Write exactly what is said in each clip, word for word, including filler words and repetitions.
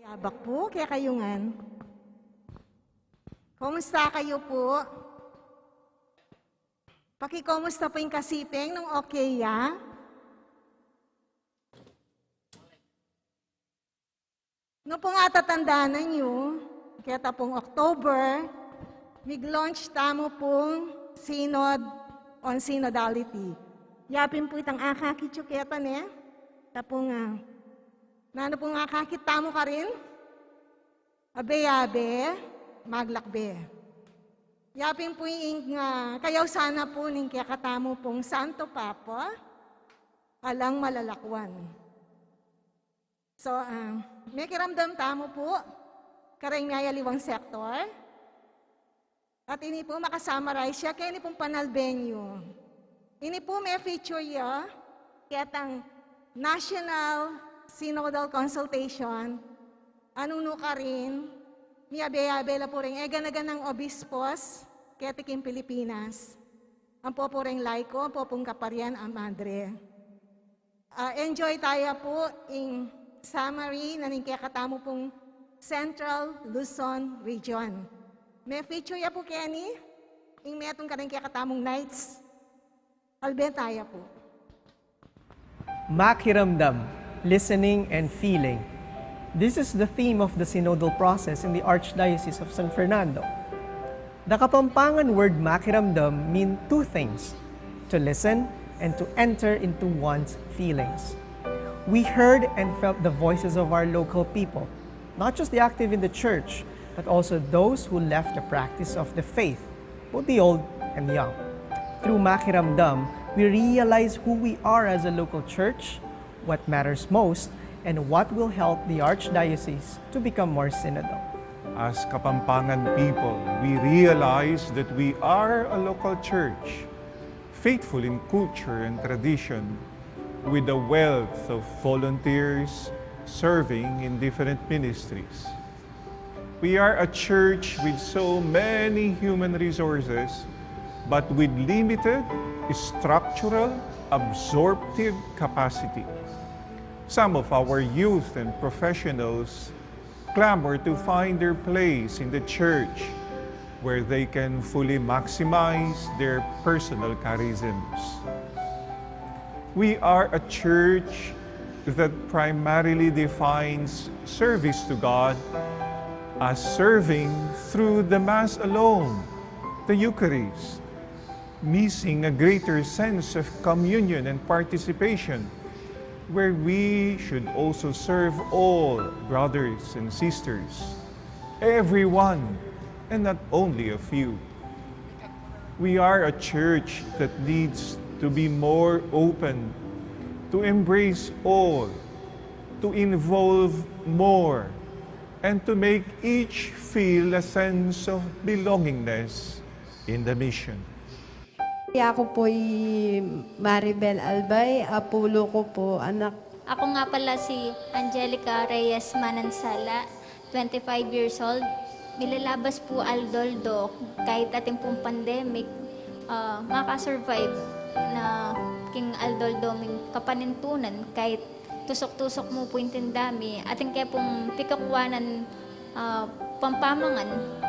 Yabak pu kekayu ngan. Kumusta kayu pu? Pakikumusta pu ing kasiping nung okay ya? Nu pung atatandanan yu, keta pung October, mig-launch tamu pung Synod on Synodality. Yapin pu itang akakit yu keta, ne? Tapung, ah, nanu pung akakit tamu karin? Abe-abe, maglakbe. Yapin pu ing, ah, kayausan na pu ning kekatamu pung Santo Papa, alang malalakuan. So, ah, mekiramdam tamu pu kareng miyayaliwang sektor. At ini pu, makasummarize ya keni pung panalbe yu. Ini pu, me-feature ya ketang National Synodal Consultation, a nung nukarin miyabe-yabe la pu reng eganaganang obispos keti king Pilipinas, ampo pu reng laiko, ampo pung kaparian a madre. Ah, enjoy taya pu ing summary na ning kekatamu pung Central Luzon Region. Me-feature ya pu keni ing metung kareng kekatamung knights. Albe taya pu. Makiramdam, listening and feeling. This is the theme of the synodal process in the Archdiocese of San Fernando. The Kapampangan word makiramdam mean two things, to listen and to enter into one's feelings. We heard and felt the voices of our local people, not just the active in the church, but also those who left the practice of the faith, both the old and the young. Through makiramdam, we realize who we are as a local church, what matters most, and what will help the Archdiocese to become more synodal. As Kapampangan people, we realize that we are a local church, faithful in culture and tradition, with a wealth of volunteers serving in different ministries. We are a church with so many human resources, but with limited structural absorptive capacity. Some of our youth and professionals clamor to find their place in the church where they can fully maximize their personal charisms. We are a church that primarily defines service to God as serving through the Mass alone, the Eucharist, missing a greater sense of communion and participation, where we should also serve all brothers and sisters, everyone, and not only a few. We are a church that needs to be more open, to embrace all, to involve more, and to make each feel a sense of belongingness in the mission. Aku po i Maribel Albay, apulo ko po anak. Ako nga pala si Angelica Reyes Manansala, twenty-five years old. Milalabas po aldo-aldo, kahit atin pong pandemic, ah, makasurvive na king aldo-aldo ming kapanintunan, kahit tusok-tusok mu pu ing tinda mi, atin ke pung pikakwanan, ah, pampamangan.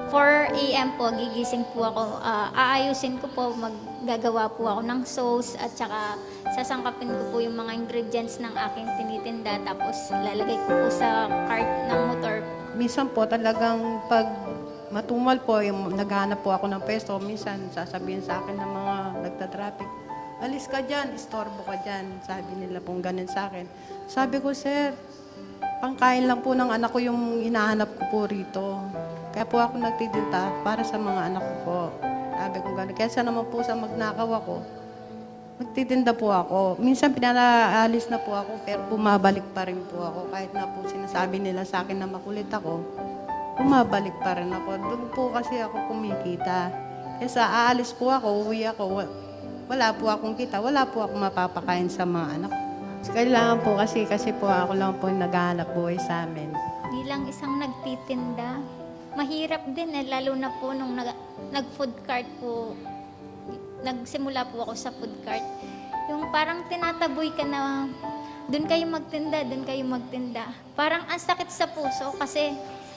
Four A M po, gigising po ako, ah, aayusin ko po, maggagawa po ako ng sauce, at saka sasangkapin ko po yung mga ingredients ng aking tinitinda, tapos lalagay ko po sa cart ng motor. Minsan po talagang pag matumal po, yung naghahanap po ako ng pwesto, minsan sasabihin sa akin ng mga nagtatraffic, "Alis ka dyan, istorbo ka dyan." Sabi nila pong ganun sa akin. Sabi ko, "Sir, pangkain lang po ng anak ko yung hinahanap ko po rito. Kaya po ako nagtitinda para sa mga anak ko po." Sabi ko ganun. Kesa naman po sa magnakaw ako, nagtitinda po ako. Minsan pinapaalis na po ako, pero bumabalik pa rin po ako. Kahit na po sinasabi nila sa akin na makulit ako, bumabalik pa rin ako. Doon po kasi ako kumikita. Kesa aalis po ako, uwi ako, wa-, wala po akong kita, wala po akong mapapakain sa mga anak ko. Kailangan po kasi, kasi po ako lang po yung naghahanap buhay sa amin. Bilang isang nagtitinda, mahirap din eh, lalo na po nung nag-, nag-food cart po, nagsimula po ako sa food cart. Yung parang tinataboy ka na "Dun kayo magtinda, dun kayo magtinda." Parang ang sakit sa puso kasi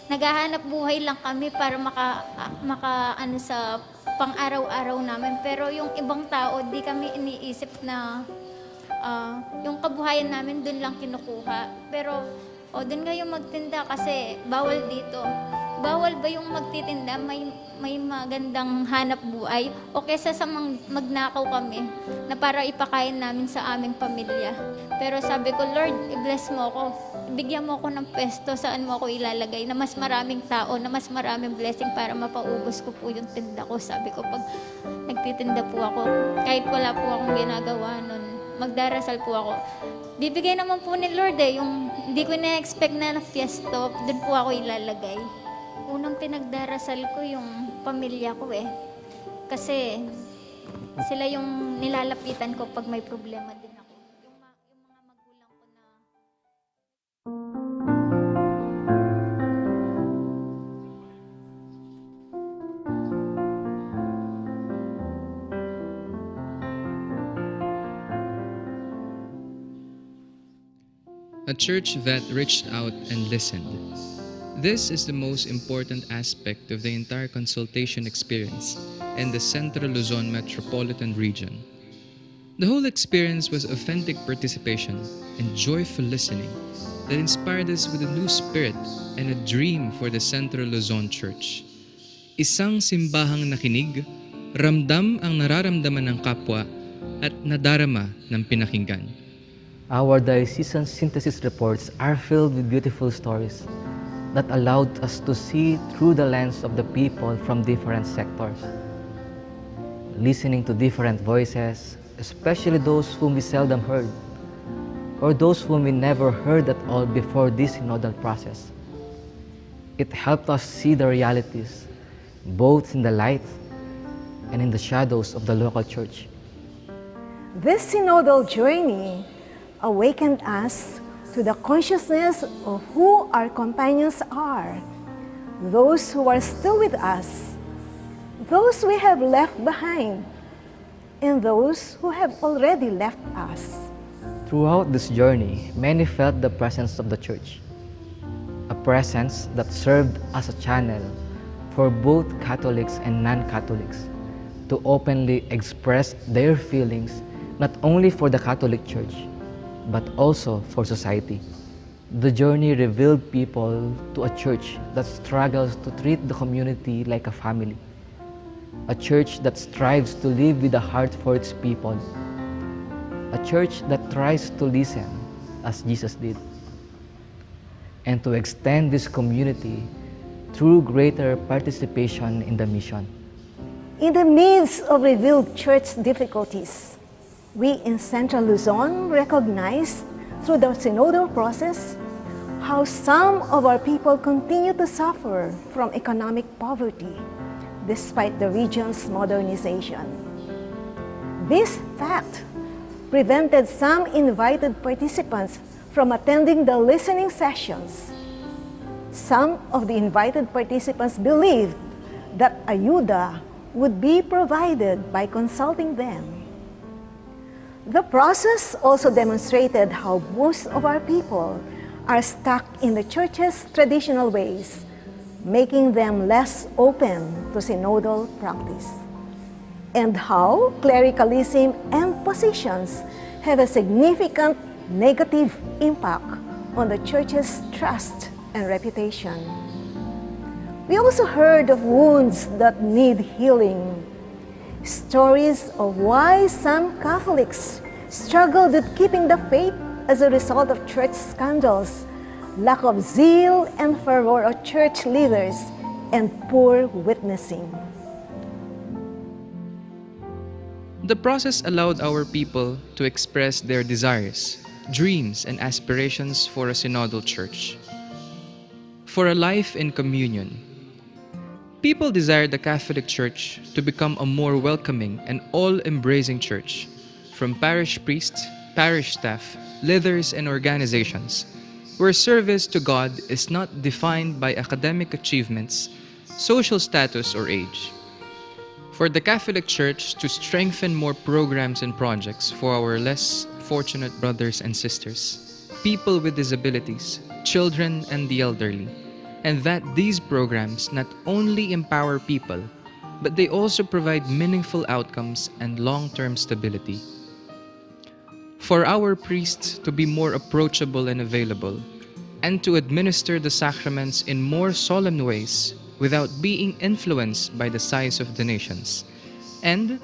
naghahanap buhay lang kami para maka-, maka-, ano, sa pang-araw-araw namin. Pero yung ibang tao, di kami iniisip na, ah, yung kabuhayan namin dun lang kinukuha. Pero, "O, dun kayo magtinda kasi bawal dito." Bawal ba yung magtitinda? May, may magandang hanap buhay? O kesa sa mang-, magnakaw kami na para ipakain namin sa aming pamilya. Pero sabi ko, "Lord, i-bless mo ako. Bigyan mo ako ng pwesto saan mo ako ilalagay na mas maraming tao, na mas maraming blessing para mapaubos ko po yung tinda ko." Sabi ko, "Pag nagtitinda po ako, kahit wala po akong ginagawa nun, magdarasal po ako." Bibigay naman po ni Lord eh, yung hindi ko na-expect na na pwesto, dun po ako ilalagay. Unang pinagdarasal ko yung pamilya ko eh. Kasi sila yung nilalapitan ko pag may problema din ako. Yung ma-, yung mga magulang ko na A church that reached out and listened. This is the most important aspect of the entire consultation experience in the Central Luzon metropolitan region. The whole experience was authentic participation and joyful listening that inspired us with a new spirit and a dream for the Central Luzon Church. Isang simbahang nakinig, ramdam ang nararamdaman ng kapwa, at nadarama ng pinakinggan. Our diocesan synthesis reports are filled with beautiful stories that allowed us to see through the lens of the people from different sectors. Listening to different voices, especially those whom we seldom heard, or those whom we never heard at all before this synodal process, it helped us see the realities, both in the light and in the shadows of the local church. This synodal journey awakened us to the consciousness of who our companions are, those who are still with us, those we have left behind, and those who have already left us. Throughout this journey, many felt the presence of the Church, a presence that served as a channel for both Catholics and non-Catholics to openly express their feelings not only for the Catholic Church, but also for society. The journey revealed people to a church that struggles to treat the community like a family, a church that strives to live with a heart for its people, a church that tries to listen as Jesus did, and to extend this community through greater participation in the mission. In the midst of revealed church difficulties, we in Central Luzon recognize through the synodal process how some of our people continue to suffer from economic poverty despite the region's modernization. This fact prevented some invited participants from attending the listening sessions. Some of the invited participants believed that ayuda would be provided by consulting them. The process also demonstrated how most of our people are stuck in the church's traditional ways, making them less open to synodal practice, and how clericalism and positions have a significant negative impact on the church's trust and reputation. We also heard of wounds that need healing, stories of why some Catholics struggled with keeping the faith as a result of church scandals, lack of zeal and fervor of church leaders, and poor witnessing. The process allowed our people to express their desires, dreams, and aspirations for a synodal church, for a life in communion. People desired the Catholic Church to become a more welcoming and all-embracing church, from parish priests, parish staff, leaders, and organizations, where service to God is not defined by academic achievements, social status, or age. For the Catholic Church to strengthen more programs and projects for our less fortunate brothers and sisters, people with disabilities, children, and the elderly, and that these programs not only empower people, but they also provide meaningful outcomes and long-term stability. For our priests to be more approachable and available, and to administer the sacraments in more solemn ways without being influenced by the size of donations, and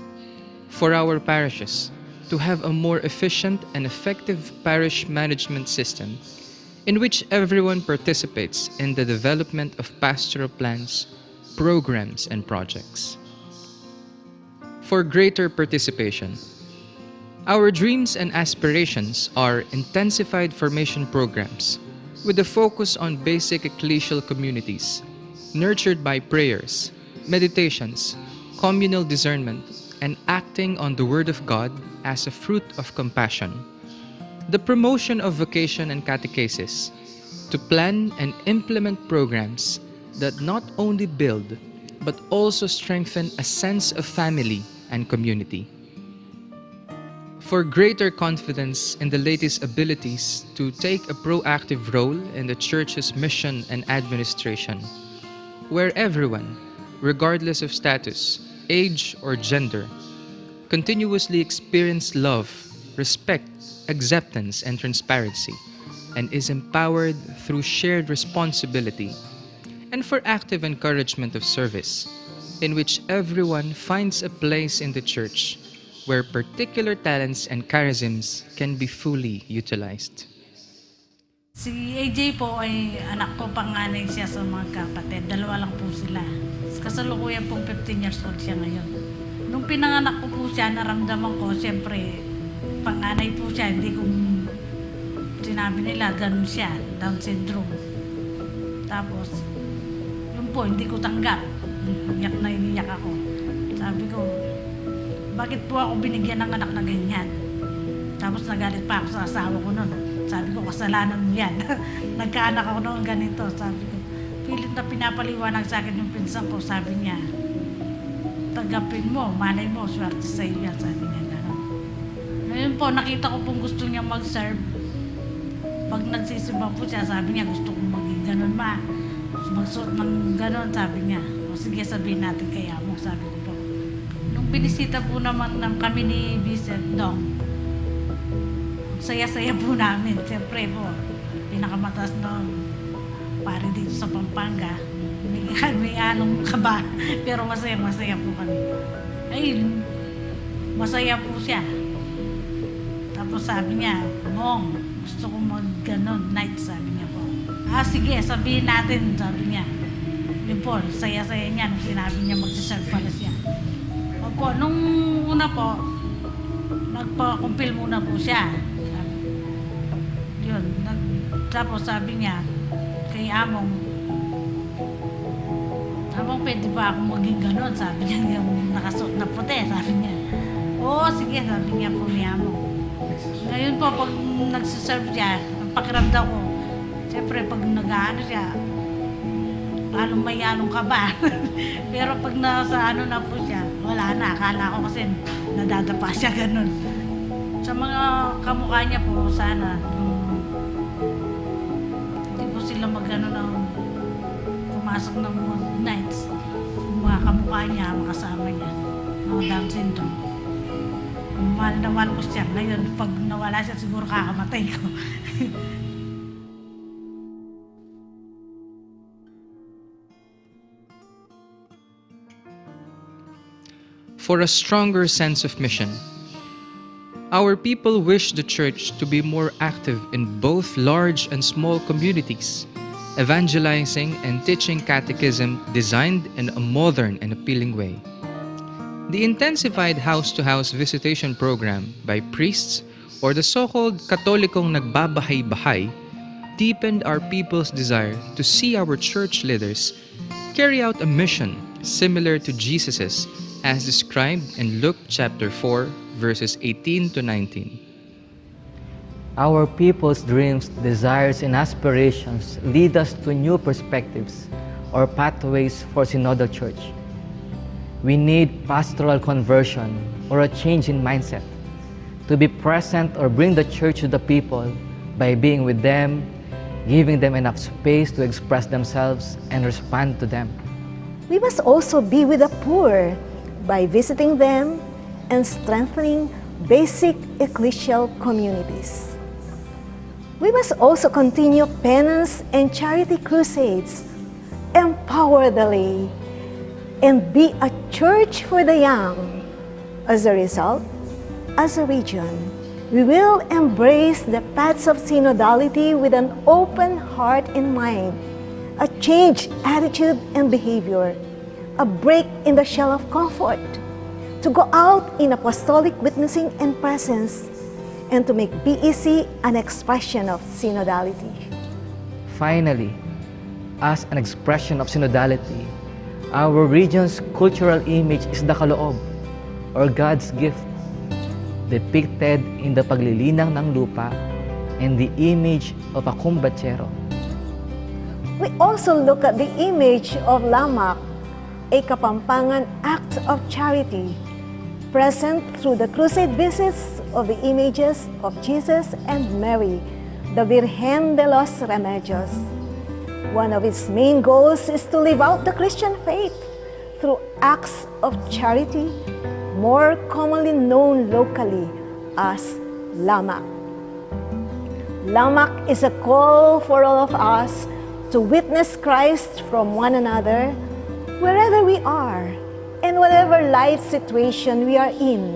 for our parishes to have a more efficient and effective parish management system in which everyone participates in the development of pastoral plans, programs, and projects. For greater participation, our dreams and aspirations are intensified formation programs with a focus on basic ecclesial communities, nurtured by prayers, meditations, communal discernment, and acting on the Word of God as a fruit of compassion. The promotion of vocation and catechesis, to plan and implement programs that not only build but also strengthen a sense of family and community. For greater confidence in the laity's abilities to take a proactive role in the Church's mission and administration, where everyone, regardless of status, age, or gender, continuously experience love, respect, acceptance, and transparency, and is empowered through shared responsibility, and for active encouragement of service, in which everyone finds a place in the Church where particular talents and charisms can be fully utilized. Si A J po ay anak ko, panganay siya sa mga kapatid. Dalawa lang po sila. Kasalukuyan pong fifteen years old siya ngayon. Nung pinanganak ko po siya, naramdaman ko, siyempre, panganay po siya, hindi ko, sinabi nila, ganun siya, Down syndrome. Tapos, yun po, hindi ko tanggap. Iyak na iniyak ako. Sabi ko, "Bakit po ako binigyan ng anak na ganyan?" Tapos nagalit pa ako sa asawa ko nun. Sabi ko, "Kasalanan mo yan." Nagkaanak ako noon ganito. Sabi ko, pilit na pinapaliwanag sa akin yung pinsan ko. Sabi niya, "Tanggapin mo, malay mo, swerte sa iyo yan." Sabi niya gano'n. Ngayon po, nakita ko pong gusto niya mag-serve. Pag nagsisimba po siya, sabi niya, "Gusto kong maging ganun, ma. Magsuot ng ganun," sabi niya. "O sige, sabihin natin kay amo," sabi ko po. Nung binisita po naman ng, kami ni Vincent Dong, saya-saya po namin. Siyempre po, pinakamataas na pari dito sa Pampanga. May, may along kaba, pero masaya-masaya po kami. Ayun, masaya po siya. Tapos sabi niya, "Mong, gusto ko mag-, ganon, night," sabi niya po. "Ah, sige, sabihin natin," sabi niya. Yun po, saya-saya niya nung sinabi niya magsiserve pala siya. Opo, nung una po, nagpa-compile muna po siya. Yun, nag-, tapos sabi niya kay Among, "Among, pwede ba akong maging ganon?" Sabi niya, "Yung nakasuot na puti," sabi niya. "Oo, sige," sabi niya po ni Among. Ngayon po, pag nagsiserve siya, ang pakiramdam ko, siyempre, pag nag-aano siya, lalong may along kaba. Pero pag nasa ano na po siya, wala na. Akala ko kasi nadadapa siya, ganun. Sa mga kamukha niya po, sana, yung hindi po sila mag-ano ng pumasok ng mga nights, yung mga kamukha niya, mga kasama niya, mga Down syndrome. Mahal na mahal ko siya. Ngayon, pag nawala siya, siguro kakamatay ko. For a stronger sense of mission, our people wish the Church to be more active in both large and small communities, evangelizing and teaching catechism designed in a modern and appealing way. The intensified house-to-house visitation program by priests or the so-called Katolikong nagbabahay-bahay deepened our people's desire to see our church leaders carry out a mission similar to Jesus's, as described in Luke chapter four, verses eighteen to nineteen. Our people's dreams, desires, and aspirations lead us to new perspectives or pathways for synodal church. We need pastoral conversion or a change in mindset. to be present or bring the church to the people by being with them, giving them enough space to express themselves and respond to them. We must also be with the poor by visiting them and strengthening basic ecclesial communities. We must also continue penance and charity crusades, empower the lay, and be a church for the young. As a result, as a region, we will embrace the paths of synodality with an open heart and mind, a changed attitude and behavior, a break in the shell of comfort, to go out in apostolic witnessing and presence, and to make B E C an expression of synodality. Finally, as an expression of synodality, our region's cultural image is the kaloob, or God's gift, depicted in the paglilinang ng lupa and the image of a kumbatsero. We also look at the image of Lamak, a Kapampangan act of charity, present through the crusade visits of the images of Jesus and Mary, the Virgen de los Remedios. One of its main goals is to live out the Christian faith through acts of charity, more commonly known locally as Lamak. Lamak is a call for all of us to witness Christ from one another, wherever we are and whatever life situation we are in.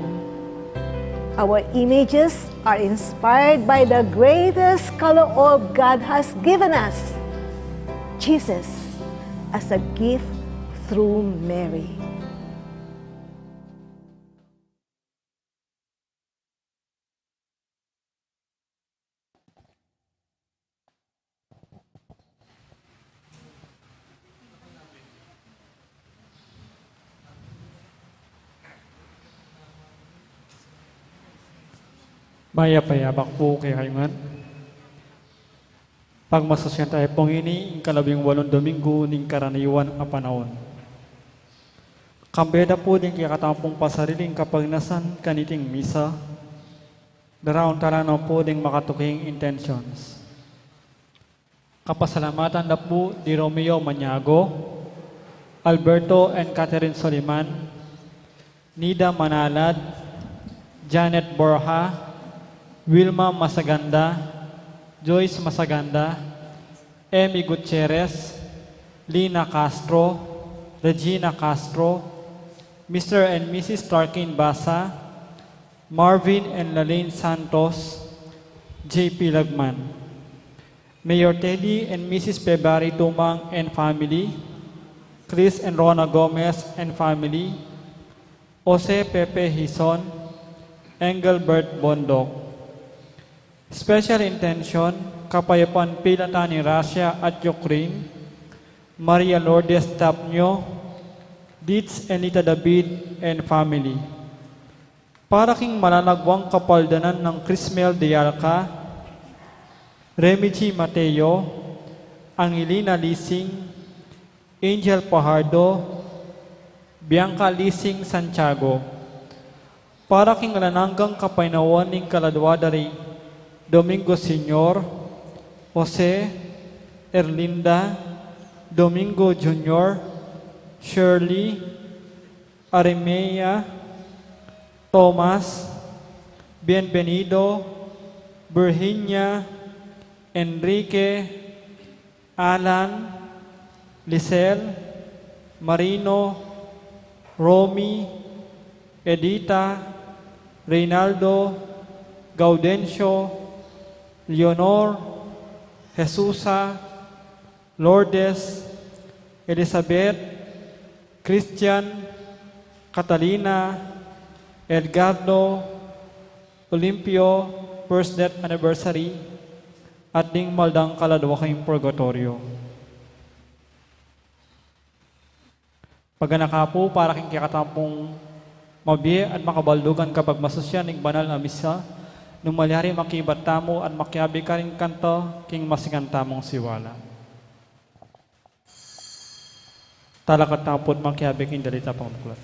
Our images are inspired by the greatest kaloob God has given us, Jesus, as a gift through Mary. Mayap a abak pu kekayu ngan. Pagmasusyan tamu pung ini, ing kalabing walung Domingo ning karaniwan a panaun. Kambe da pu ding kekatamung pasariling kapagnasan kaniting misa, daraun tala na pu ding makatuking intentions. Kapasalamatan da pu di Romeo Maniago, Alberto and Catherine Soliman, Nida Manalad, Janet Borja, Wilma Masaganda, Joyce Masaganda, Emmy Gutierrez, Lina Castro, Regina Castro, Mister and Missus Tarkin Basa, Marvin and Lalaine Santos, J P Lagman. Mayor Teddy and Missus Bebari Tumang and family, Chris and Rona Gomez and family, Jose Pepe Hizon, Engelbert Bondoc. Special intention, kapayapan pilatan ning Russia at Ukraine, Maria Lourdes Tapnio, Dids and Lita David and family. Para king malalagwang kapaldanan nang Crismel de Alca, Remy G Mateo, Angelina Lising, Angel Pajardo, Bianca Lising Santiago. Para king alang anggang kapaynawan ning kaladwa da ri Domingo Senior, Jose, Erlinda, Domingo Junior, Shirley, Arimea, Thomas, Bienvenido, Virginia, Enrique, Alan, Lisel, Marino, Romy, Edita, Reynaldo, Gaudencio, Leonor, Jesusa, Lourdes, Elizabeth, Christian, Catalina, Edgardo, Olimpio, first death anniversary, at ding maldang kaladwa king purgatorio. Paganaka pu para king kekatamung mabie at makabaldugan kapagmasusyan ning banal a misa, nung malyari makibat tamu at makiabe karing kanta king masingan tamung siwala. Talakad tamu pu't makiabe king dalit a pamuklat.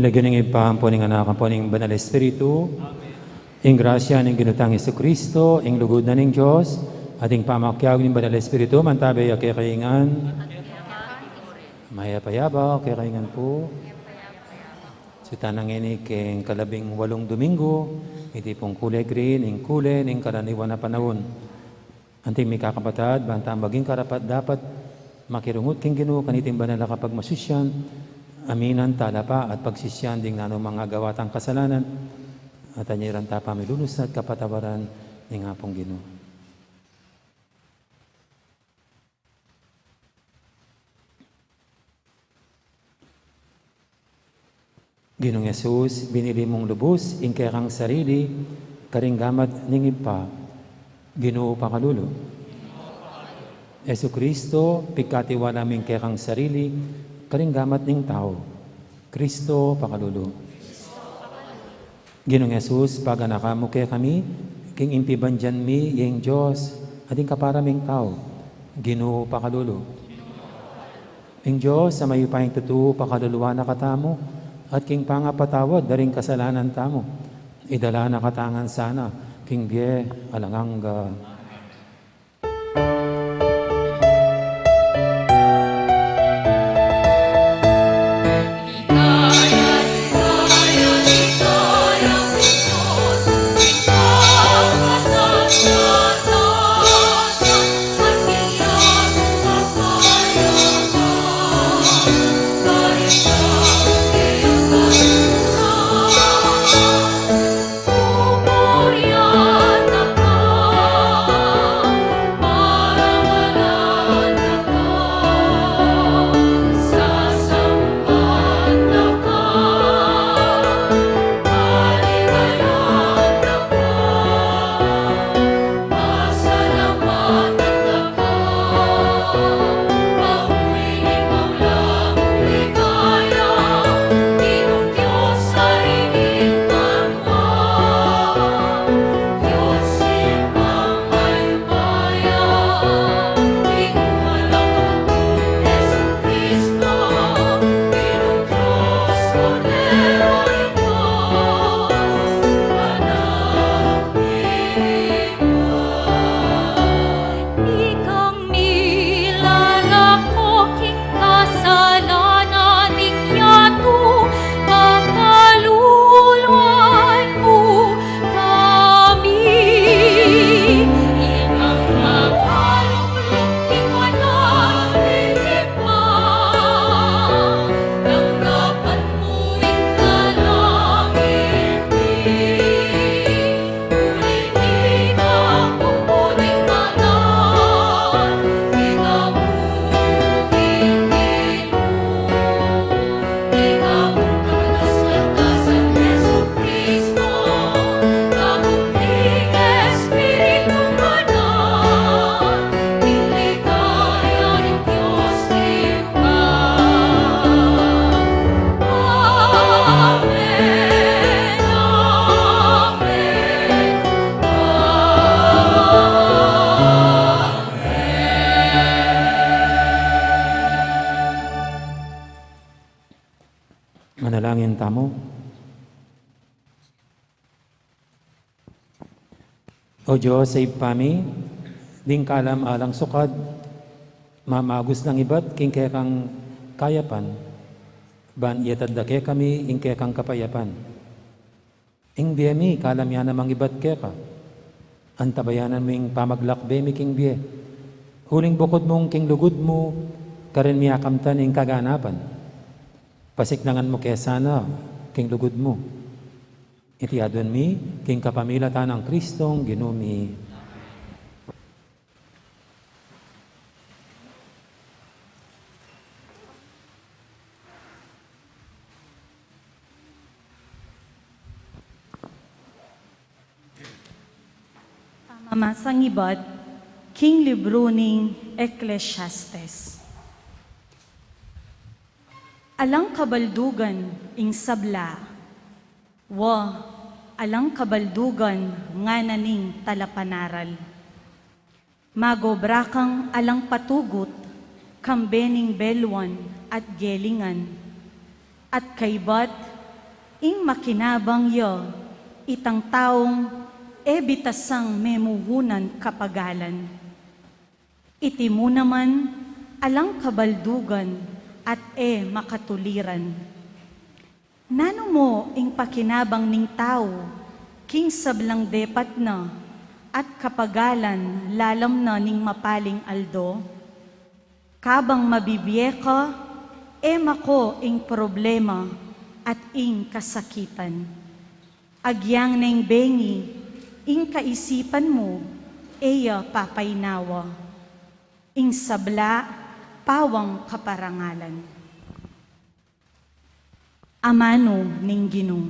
Lagyu ning Ibpa, ampo ning Anak, ampo ning Banal Espiritu. Ing grasya ning Ginu tang Jesucristo, ing lugud na ning Dios, at ing pamakiabe ning Banal Espiritu, mantabe ya kekayu ngan. Mayap a yabak kekayu ngan pu. Salitan na ngeni king kalabing walung Domingo, iti pung Kule Green, ing kule ning karaniwan a panaun. Anting mikakapatad, ban tang maging karapat-dapat makirungut king Ginu kaniting banal a kapagmasusian, aminan tala pa at pagsisian ding nanumang agawa tang kasalanan, at anyaran ta pa milulusan at kapatawaran ning Apung Ginu. Ginung Jesus, binili mung lubus ing kekang sarili karing gamat ning Ibpa. Ginu, pakalulu. Jesucristo, pigkatiwala mu ing kekang sarili karing gamat ning tau. Cristo, pakalulu. Ginung Jesus, paganakan mu kekami king impibandian mi ing Dios at ing kapara ming tau. Ginu, pakalulu. Ing Dios a mayupayang tutu, pakaluluan na katamu, at king pangapatawad da ring kasalanan tamu, idala na katamu ngan sana king bie alang angga. Ikang milalako king kasalanan ning yatu, pakaluluan mu kami. Ikang makalunglung king banal a Ibpa, tanggapan mu ing dalangin mi. Manalangin tamu. O Dios a Ibpa mi, ding kalam alang sukad, mamagus lang ibat king kekang kayapan, ban iyatad da kekami ing kekang kapayapan. Ing bie mi, kalam ya namang ibat keka, antabayanan mu ing pamaglakbe mi king bie. Uling bukud mung king lugud mu, karin mi akamtan ing kaganapan. Pasiknangan mu ke sana king lugud mu. Iti adwan mi king kapamilatan nang Kristong Ginu mi. Pamamasang ibat king libru ning Ecclesiastes. Alang kabaldugan ing sabla, wa, alang kabaldugan ngana ning talapanaral. Magobra kang alang patugut, kambe ning beluan at gelingan, at kaybat Ing makinabang ya itang taung e bitasang memuhunan kapagalan. Iti mu naman alang kabaldugan at e makatuliran. Nanu mu ing pakinabang ning tau king sablang depat na at kapagalan lalam na ning mapaling aldo? Kabang mabibie ka, e mako ing problema at ing kasakitan. Agyang neng bengi, ing kaisipan mu e ya papainawa. Ing sabla pawang kaparangalan. Amanu ning Ginu.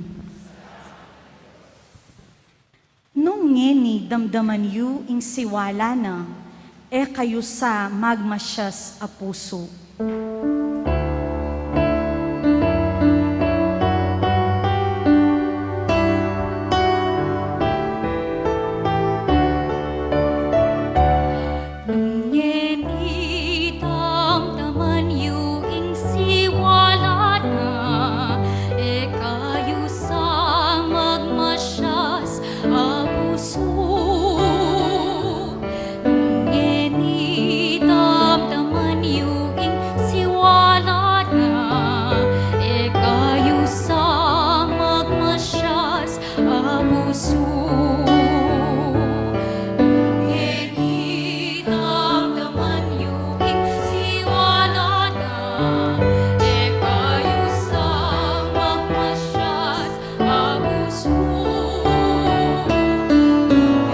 Nung ngeni damdaman yu ing siwala na, e kayu sa magmasyas a pusu. Nung ngeni damdaman yu ing siwala na, e kayu sa magmasyas a pusu. Nung ngeni damdaman yu ing siwala na, e kayu sa magmasyas a pusu. Ngeni damdaman yu ing siwala na, e kayu sa magmasyas a pusu.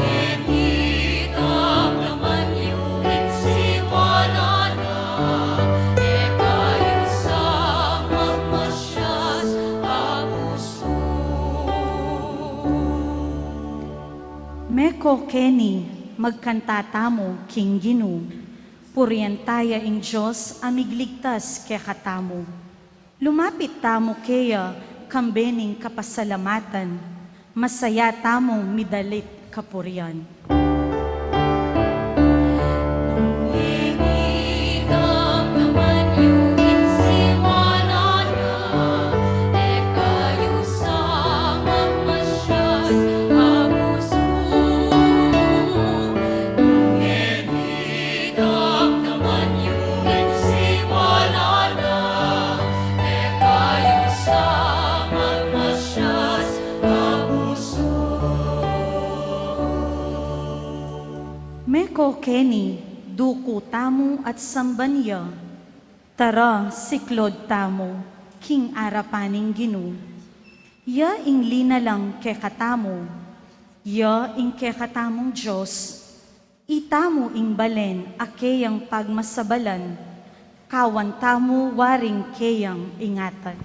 Ngeni damdaman yu ing siwala na, e kayu sa magmasyas a pusu. Meko keni, magkanta tamu king Ginu. Purian taya ing Dios a migligtas kekatamu. Lumapit tamu keya kambe ning kapasalamatan. Masaya tamung midalit kapurian. Ngeni damdaman yu ing siwala na, e kayu sa magmasyas a pusu. Ngeni damdaman yu ing siwala na, e kayu sa magmasyas a pusu. Meko keni, duku tamu at samban ya. Tara, siklod tamu king arapan ning Ginu. Ya ing linalang kekatamu, ya ing kekatamung Dios. Itamu ing balen a keyang pagmasabalan, kawan tamu waring keyang ingatan.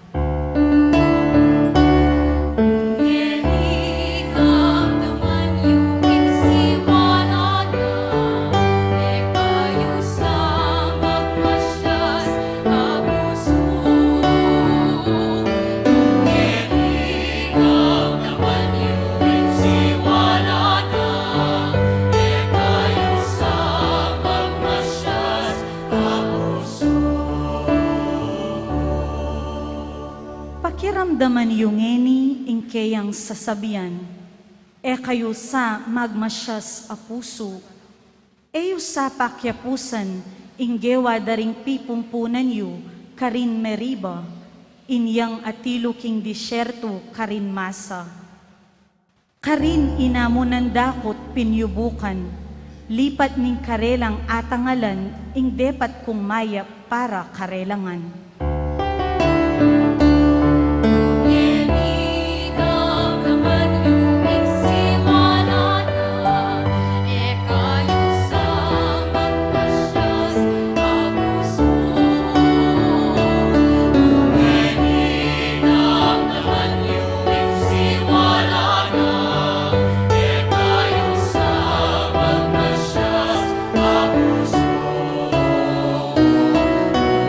Ngeni damdaman yu ing siwala na, e kayu sa magmasyas a pusu. Ngeni damdaman yu ing siwala na, e kayu sa magmasyas a pusu. Pakiramdaman yu ngeni ing keyang sasabian, e kayu sa magmasyas a pusu. E yu sa pakiapusan ing gewa da ring pipumpunan yu karin Meriba, inyang atilu king disyertu karin Masa. Karin inamunan dakut pinyubukan, lipat ning karelang atangalan ing depat kung mayap para karela ngan. Ngeni damdaman yu ing siwala na, e kayu sa magmasyas a pusu. Ngeni damdaman yu ing siwala na, e kayu sa magmasyas a pusu.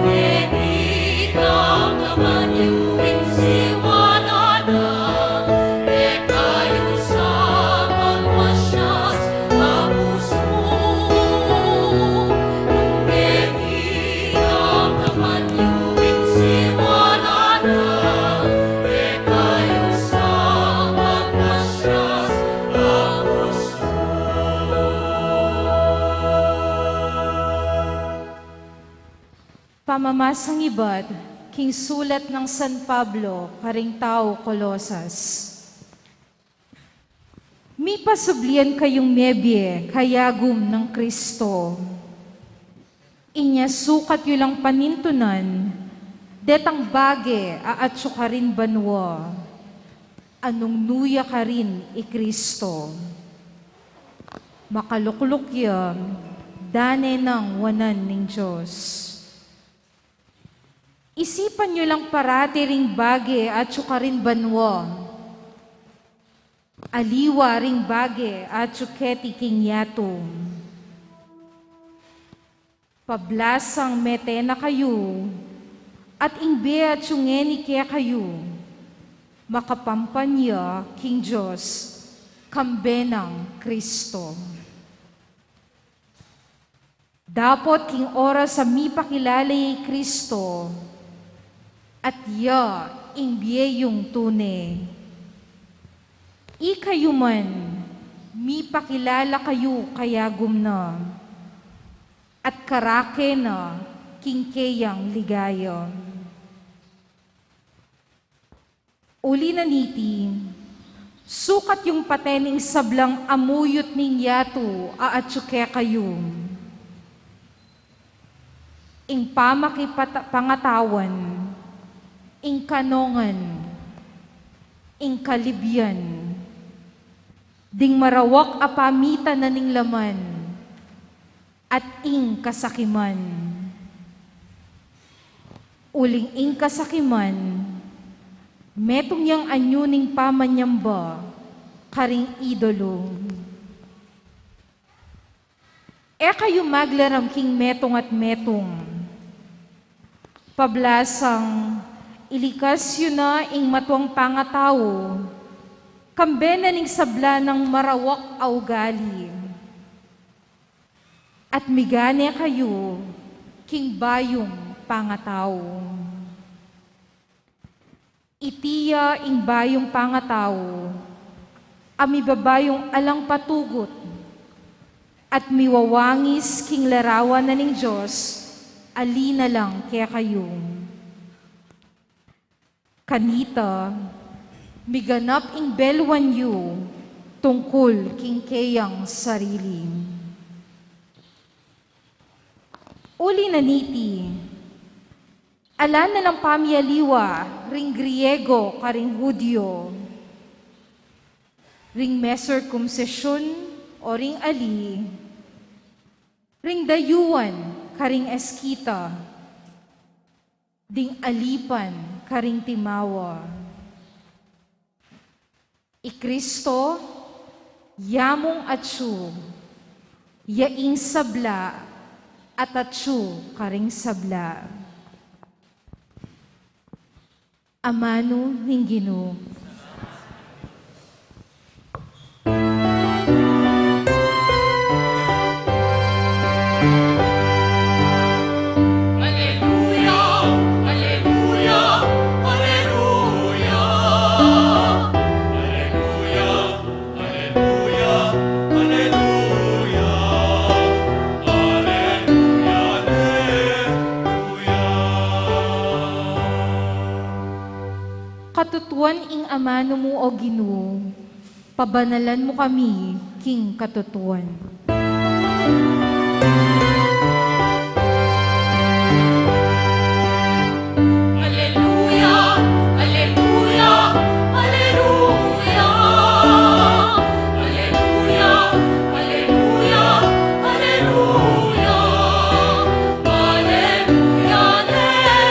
Ngeni Pamamasang ibat king sulat nang San Pablo karing tau Colosas. Mipasublian kayung mebie kayagum nang Kristo. Inya sukat yu lang panintunan detang bage a atyu karin banua, a nung nu ya karin i Kristo, makalukluk ya dane nang wanan ning Dios. Isipan yu lang parati ring bage a atyu karin banua, aliwa ring bage a atyu keti king yatu. Pablasang mete na kayu, at ing bie a atyu ngeni kekayu, makapampanya king Dios, kambe nang Kristo. Dapot king oras a mipakilala i Kristo, at ya ing bie yung tune. Ikayu man, mipakilala kayu kayagum na, at karake na king keyang ligaya. Uli na niti, sukat yung pate ning sablang amuyut ning yatu a atyu kekayu. Ing pamakipata-, pangatawan, ing kanongan, ing kalibyan, ding marawak a pamitan na ning laman, at ing kasakiman. Uling ing kasakiman, metung yang anyu ning pamanyamba karing idolo. E kayu maglaram king metung at metung. Pablasang ilikas yu na ing matuang pangatau, kambe na ning sabla nang marawak a ugali. At migane kayu king bayung pangatau. Iti ya ing bayung pangatau, a mibabayung alang patugut, at miwawangis king larawan na ning Dios, a linalang kekayu. Kanita, miganap ing beluan yu tungkul king keyang sarili. Uli na niti, ala na lang pamialiwa ring Griego karing Judio, ring me circumcision o ring ali, ring dayuan karing Eskita, ding alipan karing timawa. I Kristo, ya mung atyu, ya ing sabla, at atyu karing sabla. Amanu ning Ginu. Aleluya, aleluya, aleluya. Aleluya, aleluya, aleluya, aleluya. Katutuan ing amanu mu, O Ginu, pabanalan mu kami king katutuan. Aleluya, aleluya, aleluya. Aleluya, aleluya, aleluya. Aleluya, aleluya.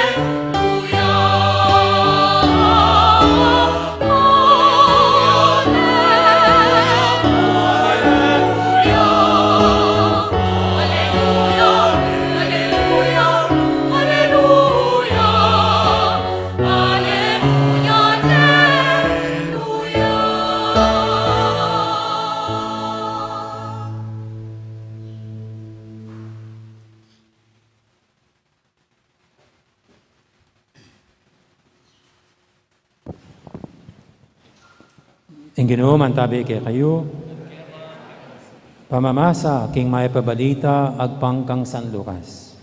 Ing Ginu mantabi kekayu. Pamamasa king Mayap a Balita agpang kang San Lucas.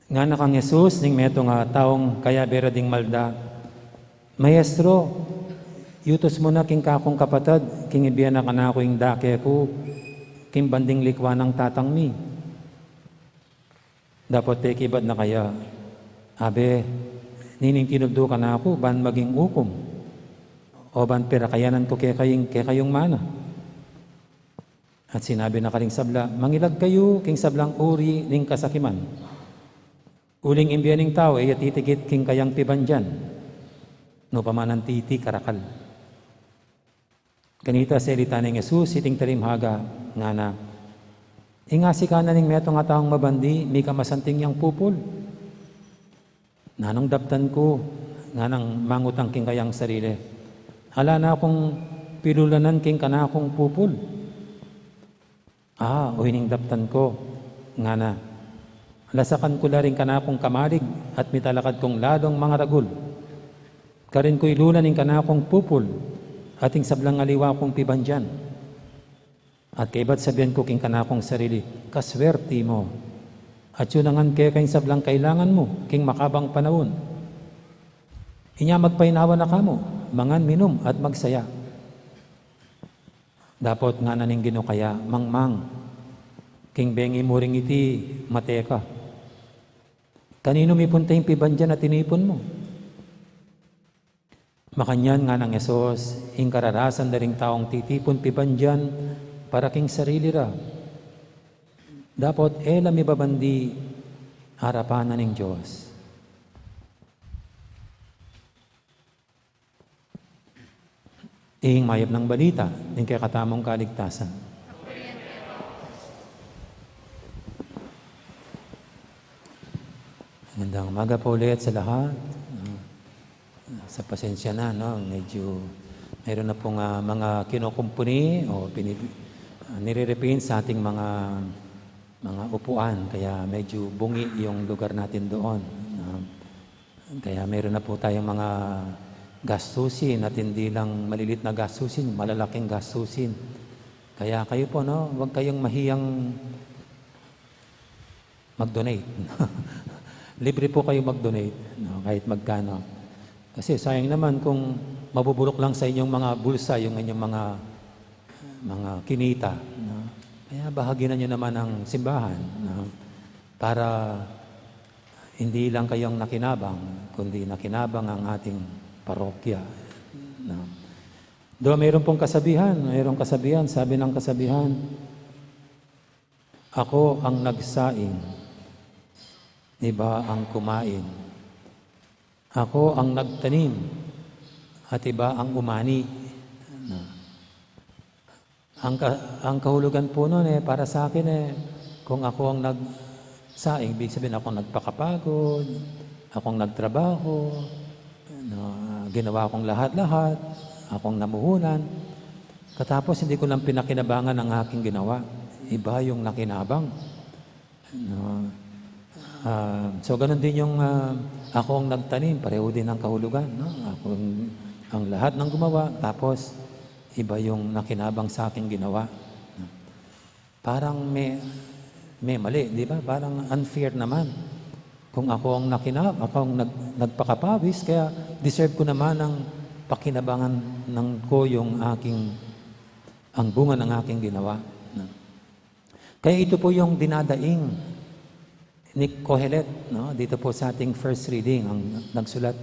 Ngana kang Jesus ning metung a taung kayabe ra ding malda, "Maestro, yutus mu na king kakung kapatad king ibie na kanaku ing dake ku king banding likwa nang tatang mi." Dapot pekibat na kaya, "Abe, nining tinubud mu kanaku ban maging ukum, o ban pirakayanan ku kekayu ing kekayung mana?" At sinabi na karing sabla, "Mangilag kayu king sablang uri ning kasakiman. Uling ing bie ning tau e ya titikit king kayang pibandian, nu pa man anti iti karakal." Kanita selita neng Jesus iting talimhaga, ngana, "Ing asikanan ning metung a taung mabandi, mika masanting yang pupul. Nanung daptan ku?" Nganang mangutang king kayang sarili, "Ala na kung pilulanan king kanakung pupul." "A, o ining daptan ku," ngana, "lasakan ku la ring kanakung kamalig at mitalakad kung lalung mangaragul. Karin ku ilulan ing kanakung pupul at ing sablang aliwa kung pibandian." At kaybat sabian ku king kanakung sarili, "Kaswerti mu! At yunangan keka ing sablang kailangan mu king makabang panaun. Inya magpainawa na ka mu, mangan, minum, at magsaya." Dapot ngana ning Ginu kaya, "Mangmang, king bengi mu ring iti, mate ka. Kaninu mipunta ing pibandian a tinipun mu?" Makanyan nganang Jesus, "Ing kararasan da ring taung titipun pibandian para king sarili ra, dapot e la mibabandi arapan na ning Dios." Ing mayap nang balita ning kekatamung kaligtasan. Magandang umaga po ulit sa lahat. Ah, sa pasensya na, no? Medyo mayroon na pong, ah, mga kinukumpuni o pini-, ah, nire-repaint sa ating mga, mga upuan. Kaya medyo bungi yung lugar natin doon, no? Kaya meron na po tayong mga gastusin at hindi lang malilit na gastusin, malalaking gastusin. Kaya kayo po, no, huwag kayong mahiyang mag-donate. Libre po kayo mag-donate, no, kahit magkano. Kasi sayang naman kung mabubulok lang sa inyong mga bulsa yung inyong mga, mga kinita, no? Kaya bahaginan nyo naman ang simbahan, no? Para hindi lang kayong nakinabang, kundi nakinabang ang ating parokya, no? Do, mayroon pong kasabihan, mayroong kasabihan, sabi ng kasabihan, "Ako ang nagsaing, iba ang kumain. Ako ang nagtanim, at iba ang umani." No? Ang ka-, ang kahulugan po nun, eh, para sa akin, eh, kung ako ang nagsaing, ibig sabihin, ako ang nagpakapagod, ako ang nagtrabaho, no, ginawa kong lahat-lahat, ako ang namuhunan. Katapos, hindi ko lang pinakinabangan ang aking ginawa. Iba yung nakinabang. No? Ah, so, ganun din yung, ah, ako ang nagtanim, pareho din ang kahulugan, no? Ako ang, ang lahat ng gumawa, tapos iba yung nakinabang sa aking ginawa. Parang may, may mali, di ba? Parang unfair naman. Kung ako ang nakinab-, ako ang nag-, nagpakapawis, kaya deserve ko naman ang pakinabangan ng ko yung aking, ang bunga ng aking ginawa. No? Kaya ito po yung dinadaing ni Kohelet, no? Dito po sa ating first reading, ang nagsulat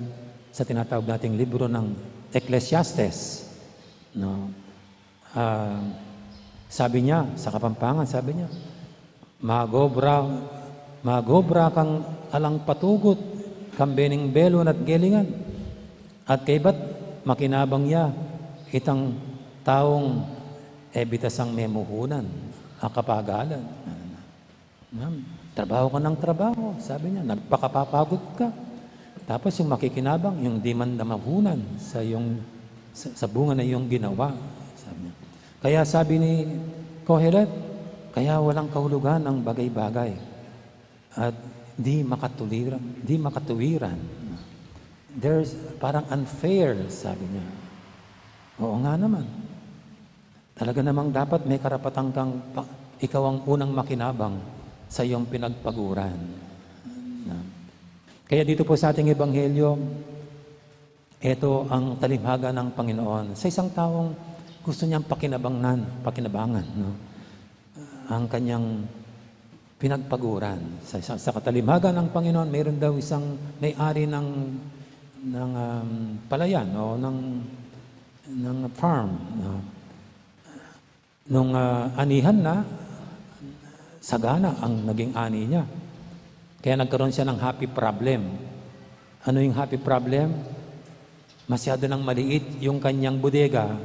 sa tinatawag nating libro ng Ecclesiastes, no? Ah, sabi niya, sa Kapampangan, sabi niya, "Magobra, magobra kang alang patugut, kambe ning belun at gelingan. At kaybat makinabang ya itang taung e bitasang memuhunan a kapagalan." Ma'am, trabaho ka ng trabaho, sabi niya, nagpakapapagod ka. Tapos yung makikinabang, yung di man damahunan sa, yung, sa, sa bunga na yung ginawa, sabi niya. Kaya sabi ni Kohelet, kaya walang kahulugan ang bagay-bagay. At di makatuliran, di makatuwiran. There's, parang unfair, sabi niya. Oo nga naman. Talaga namang dapat may karapatan kang pa-, ikaw ang unang makinabang sa iyong pinagpaguran. No? Kaya dito po sa ating ebanghelyo, ito ang talinghaga ng Panginoon sa isang taong gusto niyang pakinabangan, pakinabangan, no? Ang kanyang pinagpaguran. Sa, sa, sa katalinghaga ng Panginoon, mayroon daw isang may-ari ng, ng, um, palayan o ng, ng farm, no? Nung, ah, anihan na, sagana ang naging ani niya. Kaya nagkaroon siya ng happy problem. Ano yung happy problem? Masyado nang maliit yung kanyang bodega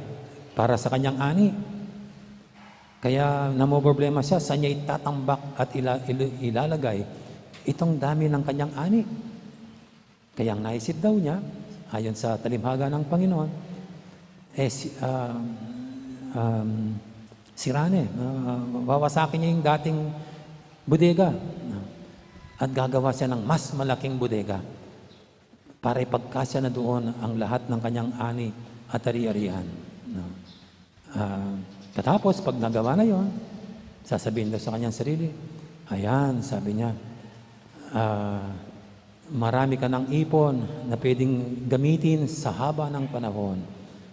para sa kanyang ani. Kaya namomroblema siya, saan niya itatambak at ila-, ila-, ilalagay itong dami ng kanyang ani. Kaya ang naisip daw niya, ayon sa talinghaga ng Panginoon, eh, si, ah, um, sira ne, ah, wawasakin niya yung dating bodega. At gagawa siya ng mas malaking bodega para ipagkasya na doon ang lahat ng kanyang ani at ari-arian. No? Ah, katapos, pag nagawa na yon, sasabihin daw sa kanyang sarili, "Ayan," sabi niya, ah, "marami ka ng ipon na pwedeng gamitin sa haba ng panahon.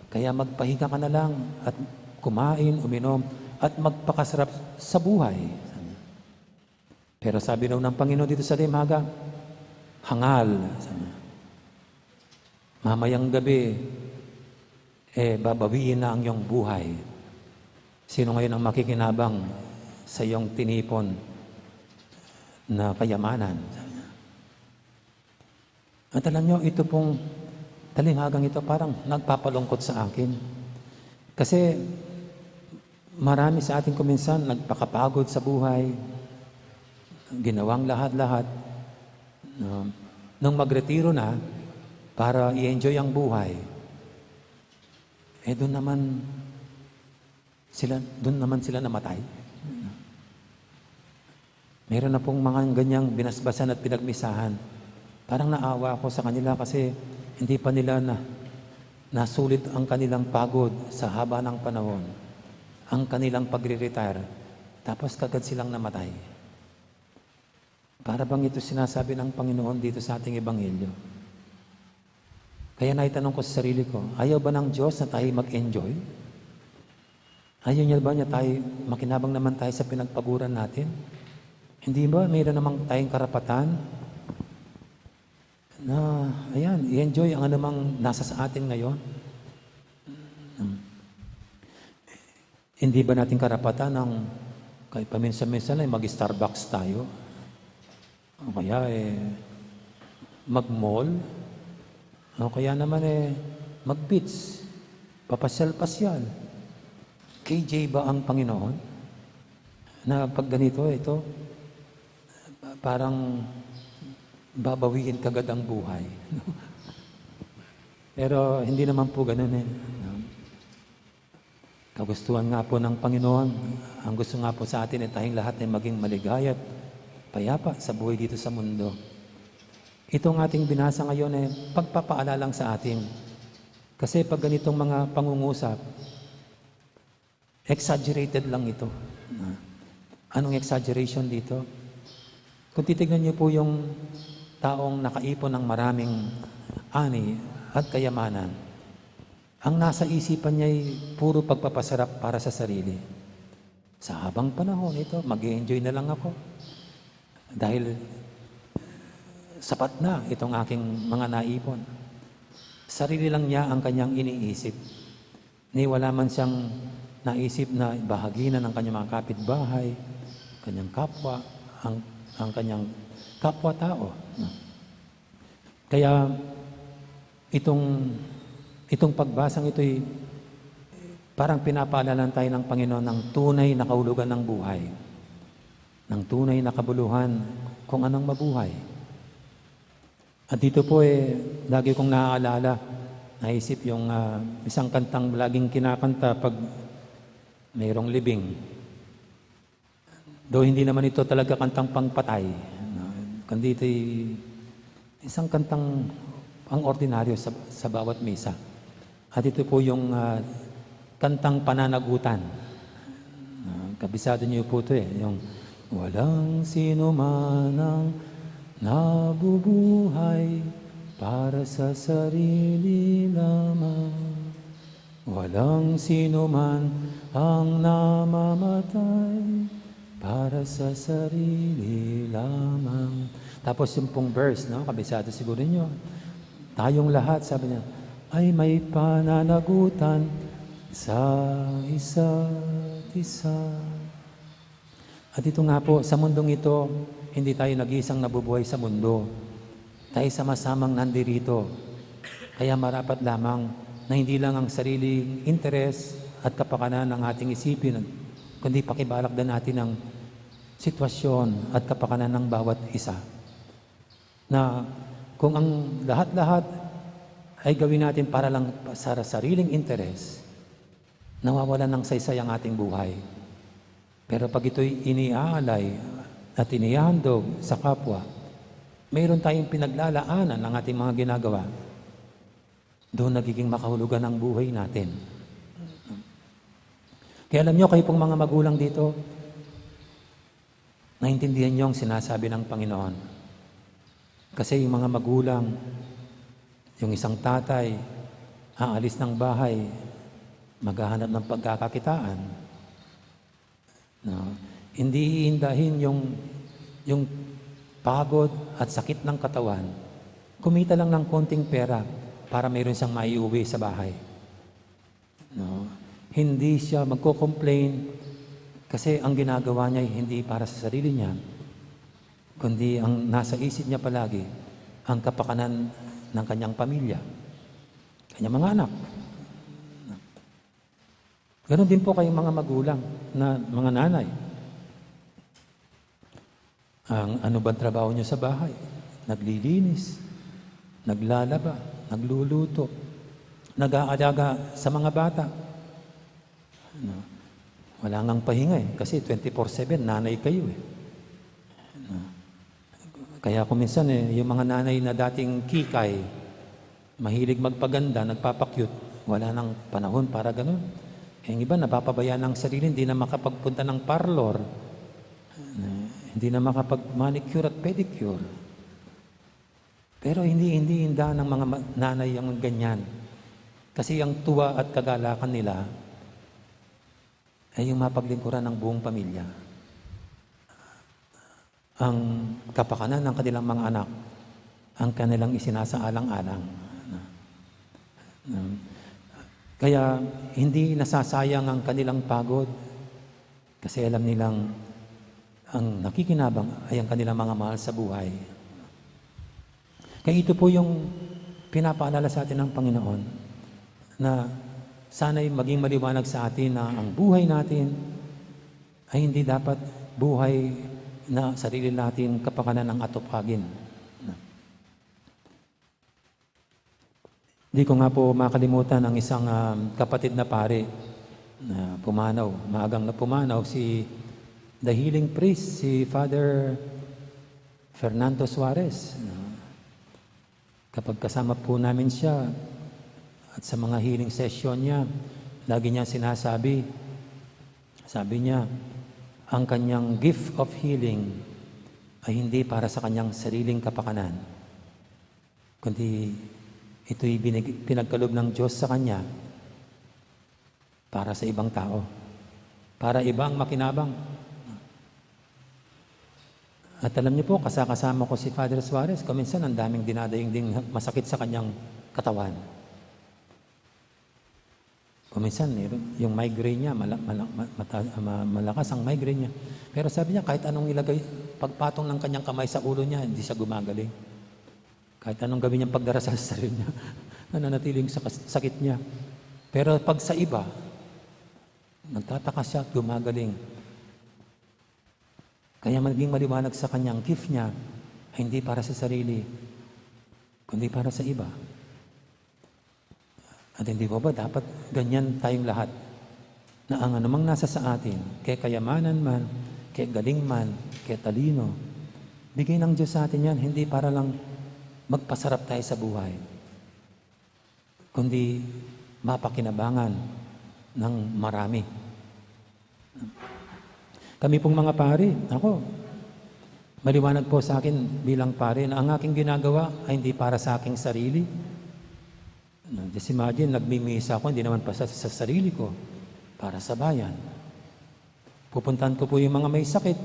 Kaya magpahinga ka na lang at kumain, uminom, at magpakasarap sa buhay." Pero sabi daw ng Panginoon dito sa talinghaga, "Hangal," sabi niya. "Mamayang gabi, eh, babawiin na ang iyong buhay. Sino ngayon ang makikinabang sa iyong tinipon na kayamanan?" Sabi niya. At alam niyo, ito pong talinghagang ito parang nagpapalungkot sa akin. Kasi marami sa atin kuminsan nagpakapagod sa buhay, ginawang lahat-lahat. No? Nung magretiro na para i-enjoy ang buhay, eh, doon naman sila, doon naman sila namatay. Meron na pong mga ganyang binasbasan at pinagmisahan. Parang naawa ako sa kanila kasi hindi pa nila na, nasulit ang kanilang pagod sa haba ng panahon, ang kanilang pagre-retire, tapos kagad silang namatay. Para bang ito sinasabi ng Panginoon dito sa ating ebanghelyo. Kaya naitanong ko sa sarili ko, ayaw ba ng Diyos na tayo mag-enjoy? Ayaw niya ba niya tayo, makinabang naman tayo sa pinagpaguran natin? Hindi ba mayroon naman tayong karapatan na, ayan, i-enjoy ang anumang nasa sa atin ngayon? Hmm. Hindi ba natin karapatan ang kahit paminsan-minsan ay mag-Starbucks tayo? O kaya, eh, mag-mall? O kaya naman, eh, mag-beach? Papasyal-pasyal? K J ba ang Panginoon? Na pag ganito, ito, parang babawiin kagad ang buhay. Pero hindi naman po ganun eh. Kagustuhan nga po ng Panginoon, ang gusto nga po sa atin ay tayong lahat ay maging maligaya at payapa sa buhay dito sa mundo. Itong ating binasa ngayon ay pagpapaalala lang sa atin. Kasi pag ganitong mga pangungusap, exaggerated lang ito. Ah, anong exaggeration dito? Kung titignan niyo po yung taong nakaipon ng maraming ani at kayamanan, ang nasa isipan niya ay puro pagpapasarap para sa sarili. Sa habang panahon ito, mag-enjoy na lang ako. Dahil sapat na itong aking mga naipon. Sarili lang niya ang kanyang iniisip. Ni wala man siyang naisip na bahaginan ang kanyang mga kapitbahay, kanyang kapwa, ang, ang kanyang kapwa-tao. No? Kaya itong, itong pagbasang ito'y parang pinapaalala tayo ng Panginoon ng tunay na kahulugan ng buhay, ng tunay na kabuluhan kung anong mabuhay. At dito po eh, lagi kong naaalala, naisip yung, ah, isang kantang laging kinakanta pag mayroong libing. Though hindi naman ito talaga kantang pangpatay, no? Kundi ito'y isang kantang pang-ordinaryo sa, sa bawat misa. At ito po yung, ah, kantang pananagutan. Ah, kabisado niyo po ito eh, yung "Walang sino man ang Nabubuhay para sa sarili lamang. Walang sinuman ang namamatay para sa sarili lamang. Tapos yung pong verse, no? Kabisado siguro nyo. Tayong lahat, sabi niya, ay may pananagutan sa isa't isa. At ito nga po, sa mundong ito, hindi tayo nag-iisang nabubuhay sa mundo. Tayo sama-samang nandirito. Kaya marapat lamang na hindi lang ang sariling interes at kapakanan ang ating isipin, kundi pakibalak din natin ang sitwasyon at kapakanan ng bawat isa. Na kung ang lahat-lahat ay gawin natin para lang sa sariling interes, nawawalan ng saysay ang ating buhay. Pero pag ito'y iniaalay at inihahandog sa kapwa, mayroon tayong pinaglalaanan ng ating mga ginagawa. Doon nagiging makahulugan ang buhay natin. Kaya alam nyo, kayo pong mga magulang dito, naintindihan nyo ang sinasabi ng Panginoon. Kasi yung mga magulang, yung isang tatay, aalis ng bahay, maghahanap ng pagkakakitaan. No? Hindi iindahin yung, yung pagod at sakit ng katawan. Kumita lang ng konting pera para mayroon siyang maiuwi sa bahay. No? Hindi siya magko-complain kasi ang ginagawa niya ay hindi para sa sarili niya, kundi ang nasa isip niya palagi ang kapakanan ng kanyang pamilya, kanyang mga anak. Ganon din po kayong mga magulang, na mga nanay. Ang ano bang trabaho nyo sa bahay? Naglilinis, naglalaba, nagluluto, nag-aalaga sa mga bata. No? Wala ngang pahinga eh, kasi twenty-four seven, nanay kayo eh. No? Kaya kung minsan eh, yung mga nanay na dating kikay, mahilig magpaganda, nagpapakyut, wala nang panahon para ganun. Eh, yung iba, napapabayaan ang sarili, hindi na makapagpunta ng parlor. Eh, hindi na makapag-manicure at pedicure. Pero hindi, hindi inda ng mga ma-, nanay ang ganyan. Kasi ang tuwa at kagalakan nila ay yung mapaglingkuran ng buong pamilya. Ang kapakanan ng kanilang mga anak, ang kanilang isinasaalang-alang. Kaya hindi nasasayang ang kanilang pagod kasi alam nilang ang nakikinabang ay ang kanilang mga mahal sa buhay. Kaya ito po yung pinapaalala sa atin ng Panginoon na sana'y maging maliwanag sa atin na ang buhay natin ay hindi dapat buhay na sarili nating kapakanan ang atupagin. Di ko nga po makalimutan ang isang, um, kapatid na pari na pumanaw, maagang na pumanaw, si the healing priest, si Father Fernando Suarez. Kapag kasama po namin siya at sa mga healing session niya, lagi niya sinasabi, sabi niya, ang kanyang gift of healing ay hindi para sa kanyang sariling kapakanan, kundi ito'y binig-, pinagkaloob ng Diyos sa kanya para sa ibang tao, para ibang makinabang. At alam niyo po, kasakasama ko si Father Suarez, kuminsan ang daming dinadaing ding masakit sa kanyang katawan. Kuminsan, meron, yung migraine niya, mala-, mala-, ma-, mata-, ma-, malakas ang migraine niya. Pero sabi niya, kahit anong ilagay, pagpatong ng kanyang kamay sa ulo niya, hindi siya gumagaling. Kahit anong gawin niyang pagdarasal sa sarili niya, nananatiling sa kas-, sakit niya. Pero pag sa iba, nagtataka siya at gumagaling. Kaya maging maliwanag sa kanyang gift niya ay hindi para sa sarili, kundi para sa iba. At hindi po ba dapat ganyan tayong lahat? Na ang anumang nasa sa atin, kaya kayamanan man, kaya galing man, kaya talino, bigay ng Diyos sa atin yan, hindi para lang magpasarap tayo sa buhay, kundi mapakinabangan ng marami. Kami pong mga pari, ako, Maliwanag po sa akin bilang pare na ang aking ginagawa ay hindi para sa aking sarili. Just imagine, nagmimisa ako, hindi naman para sa, sa sarili ko, para sa bayan. Pupuntahan ko po yung mga may sakit.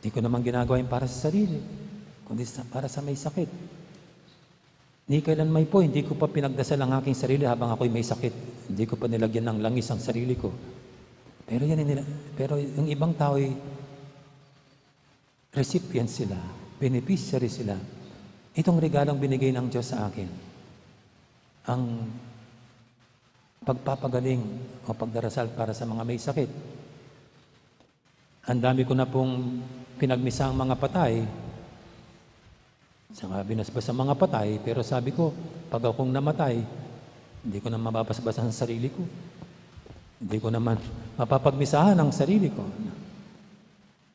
Hindi ko naman ginagawa yung para sa sarili, kundi sa, para sa may sakit. Ni kailanman po, hindi ko pa pinagdasal ang aking sarili habang ako'y may sakit. Hindi ko pa nilagyan ng langis ang sarili ko. Pero yan, nila, pero yung ibang tao ay recipient sila, beneficiary sila. Itong regalong binigay ng Diyos sa akin, ang pagpapagaling o pagdarasal para sa mga may sakit. Ang dami ko na pong pinagmisa ang mga patay, saka binasbas ang mga patay, pero sabi ko, pag akong namatay, hindi ko na mababasbasan ang sarili ko. Hindi ko naman mapapagmisahan ang sarili ko.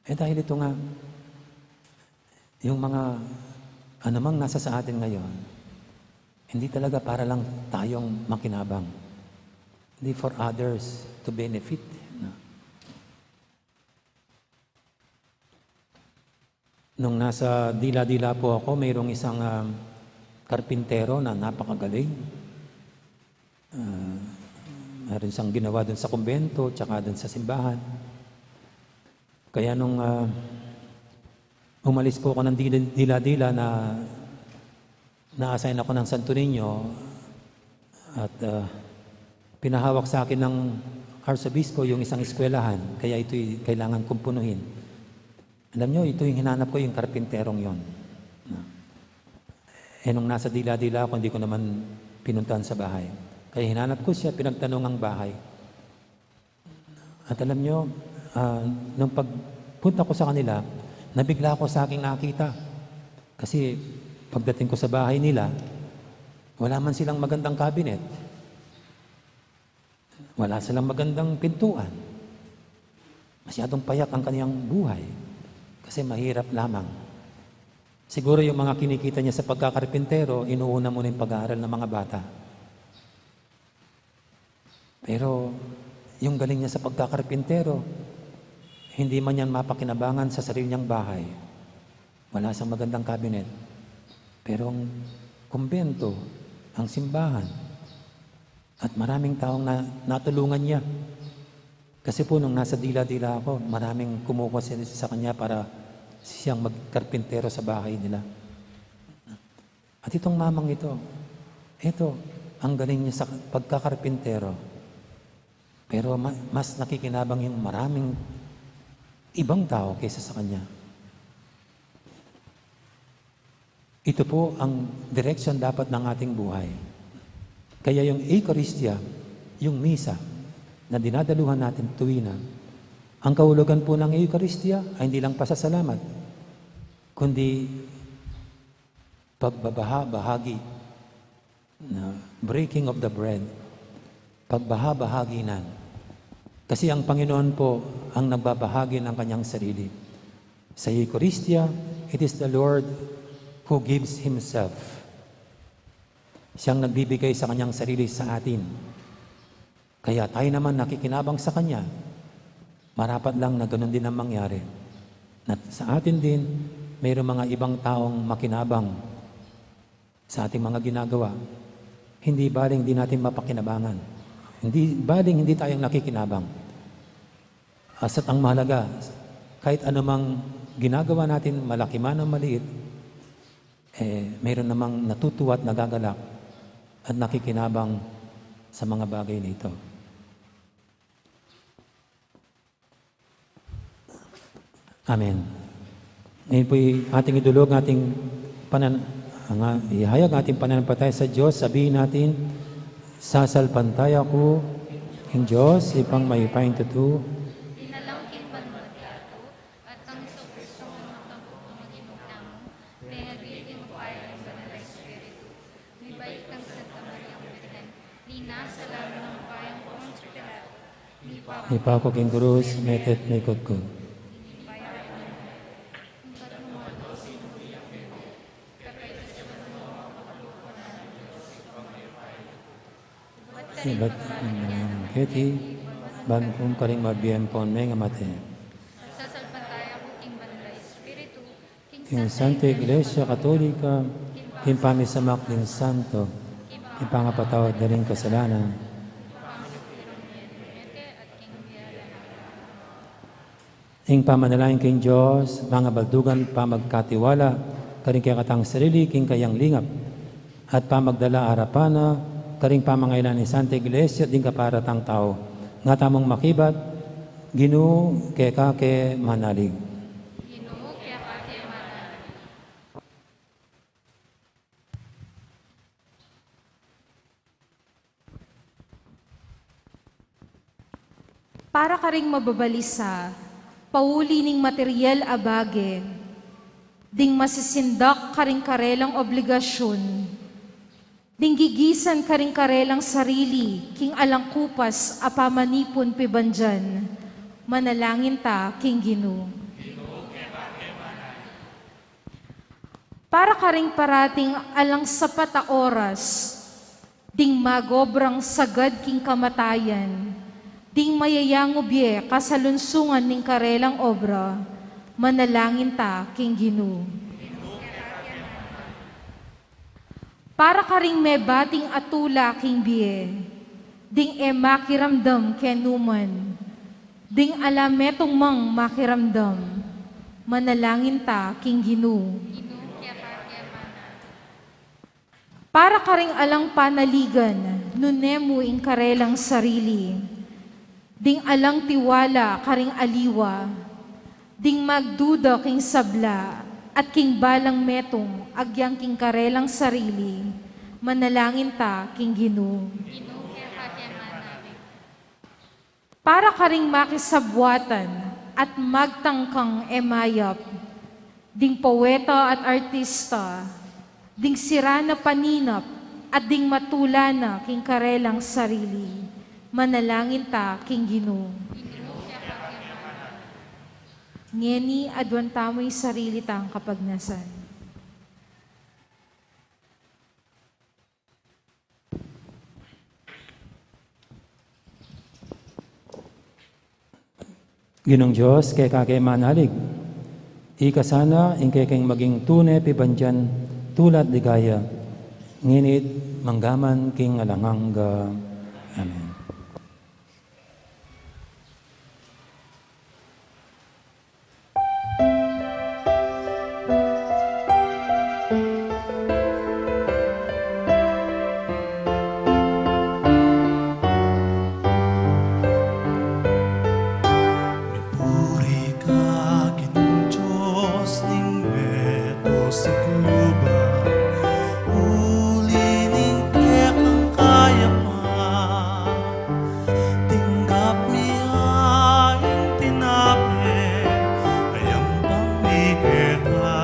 Eh, dahil ito nga, yung mga anumang nasa sa atin ngayon, hindi talaga para lang tayong makinabang. Hindi, for others to benefit. No? Nung nasa Dila-Dila po ako, mayroong isang, ah, karpintero na napakagaling. Ah, meron siyang ginawa dun sa kumbento, tsaka dun sa simbahan. Kaya nung, ah, umalis po ako ng Dila-, Dila-Dila, na, na-assign ako ng Santo Niño at, ah, pinahawak sa akin ng Arsobispo yung isang eskwelahan, kaya ito'y kailangan kong punuin. Alam nyo, ito yung hinanap ko, yung karpinterong yon. Eh, nung nasa Dila-Dila ako, hindi ko naman pinuntahan sa bahay. Kaya hinanap ko siya, pinagtanong ang bahay. At alam nyo, ah, nung pagpunta ko sa kanila, nabigla ako sa aking nakita. Kasi pagdating ko sa bahay nila, wala man silang magandang cabinet. Wala silang magandang pintuan. Masyadong payat ang kaniyang buhay kasi mahirap lamang. Siguro yung mga kinikita niya sa pagkakarpintero, inuuna muna yung pag-aaral ng mga bata. Pero yung galing niya sa pagkakarpintero, hindi man yan mapakinabangan sa sarili niyang bahay. Wala siyang magandang cabinet. Pero ang kumbento, ang simbahan, at maraming taong na, natulungan niya. Kasi po, nung nasa Dila-Dila ako, maraming kumukuha sila sa kanya para siyang magkarpintero sa bahay nila. At itong mamang ito, ito, ang galing niya sa pagkakarpintero. Pero ma-, mas nakikinabang yung maraming ibang tao kaysa sa kanya. Ito po ang direksyon dapat ng ating buhay. Kaya yung Eucharistia, yung misa na dinadaluhan natin tuwina, ang kahulugan po ng Eucharistia ay hindi lang pasasalamat, kundi pagbabaha-bahagi, na breaking of the bread, pagbaha-bahaginan. Kasi ang Panginoon po ang nagbabahagi ng kanyang sarili. Sa Eucharistia, it is the Lord who gives Himself. Siyang nagbibigay sa kanyang sarili sa atin. Kaya tayo naman nakikinabang sa kanya. Marapat lang na ganun din ang mangyari. Na sa atin din, mayroong mga ibang taong makinabang sa ating mga ginagawa. Hindi baling hindi natin mapakinabangan. Hindi baling hindi tayong nakikinabang. Basta't ang mahalaga, kahit anumang ginagawa natin, malaki man o maliit, eh, mayroon namang natutuwa at nagagalak at nakikinabang sa mga bagay na ito. Amen. Ngayon po'y ating idulog ang ating panan-, ang, ah, ihayag ang ating pananampalataya sa Diyos. Sabihin natin, "Sasalpantaya ku king Diyos, Ibpang mayupayang tutu." Dinalang king banua at kang Jesucristo a matampok a Ginu tamu, mengagli king upaya ning Banal a Espiritu, mibait kang Santa Mariang Birhen, Ina, sa lalam ning upaya nang Poncio Pilato, mipaku king krus, mete at mikutkut. Ibat ning keti, ban kung karing mabie ampon mengamate. Sasalpantaya ku king Banal a Espiritu, king Santa Iglesia Katolika, king pamisamak ding santo, king pangapatawad da ring kasalanan. Ing pamanalangin king Dios, mangabaldugan pamagkatiwala karing kekatang sarili king kayang lingap, at pamagdala arapan na karing pamangailangan ning Santa Iglesia at ding kapara tang tau. Nga tamung makibat, Ginu, keka ke manalig. Para karing mababalisa, pauli ning material a bage, ding masisindak karing karelang obligasyun, ding gigisan karing karelang sarili king alang kupas a pamanipun pibandian, manalangin ta king Ginu. Para karing parating alang sapat a oras, ding magobrang sagad king kamatayan, ding mayayangu bie kasalunsungan ning karelang obra, manalangin ta king Ginu. Para karing mebating atula king bie, ding e makiramdam kenu man, ding ala metung mang makiramdam, manalangin ta king Ginu. Para karing alang panaligan, nune mu ing karelang sarili, ding alang tiwala karing aliwa, ding magduda king sabla, at king balang metung agyang king karelang sarili, manalangin ta king Ginu. Para karing makisabwatan at magtangkang e mayap, ding poeta at artista, ding sira na paninap, at ding matula na king karelang sarili, manalangin ta king Ginu. Ngeni, aduan tamu ing sarili tang kapagnasan. Ginung Dios, keka ke manalig, ikasana ing kekeng maging tune pibandian tula't ligaya, ngeni't manggaman king alang angga. Amen. Mipuri ka, Ginung Dios ning meto sikluban, uli ning kekang kayapan. Tinggap mi ya ing tinape, a yampang mi keka,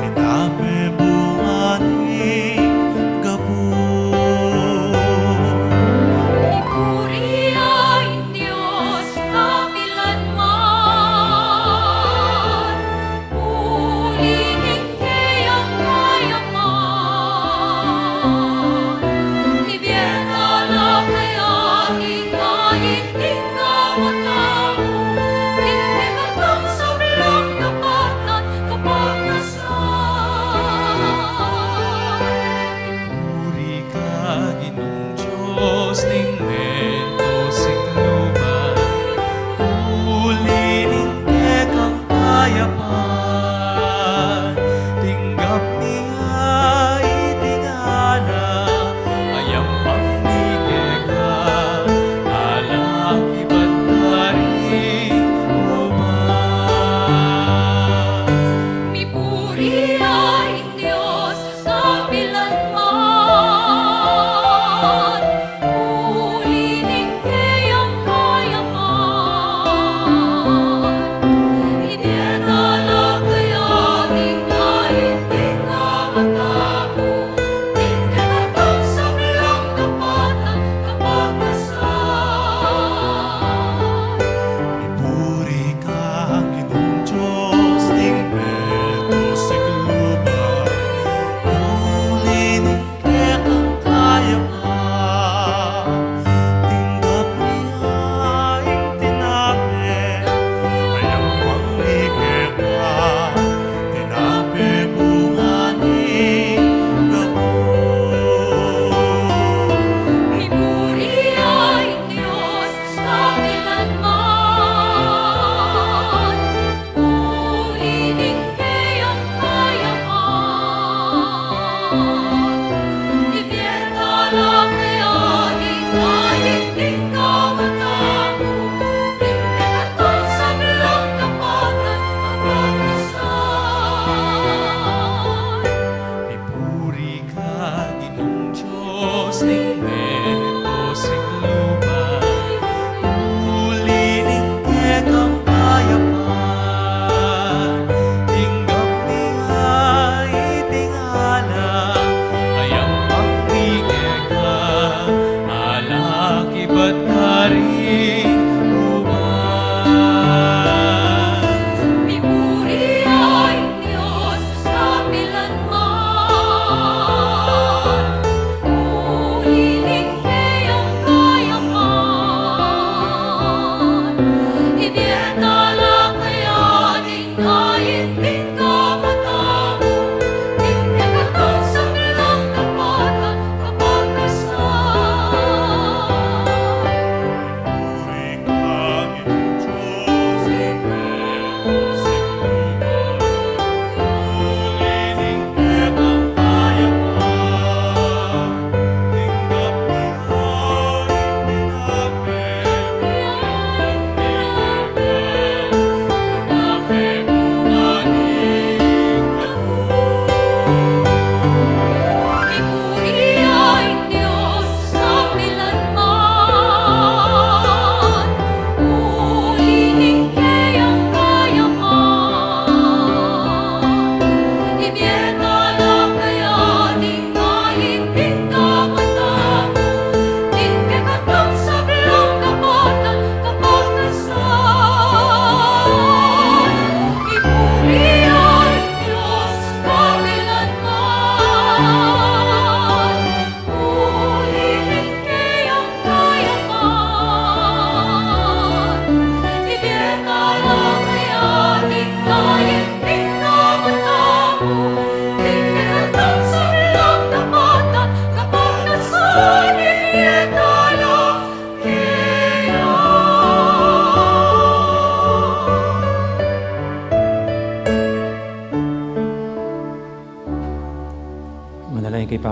tinape bunga ning gabus. Mipuri ya ing Dios kapilan man. Uli ning keyang kayapan, ibie na la kaya ing ain ning kamatauran, ing kekatang sablang kapatnan, kapatnan. Mipuri ka, Ginung Dios ning meto sikluban, uli ning kekang kayapan, tinggap mi ya iti ngana a yampang mi keka, ala kibat karing ubas. Mipuri ya ing Dios kapilan man.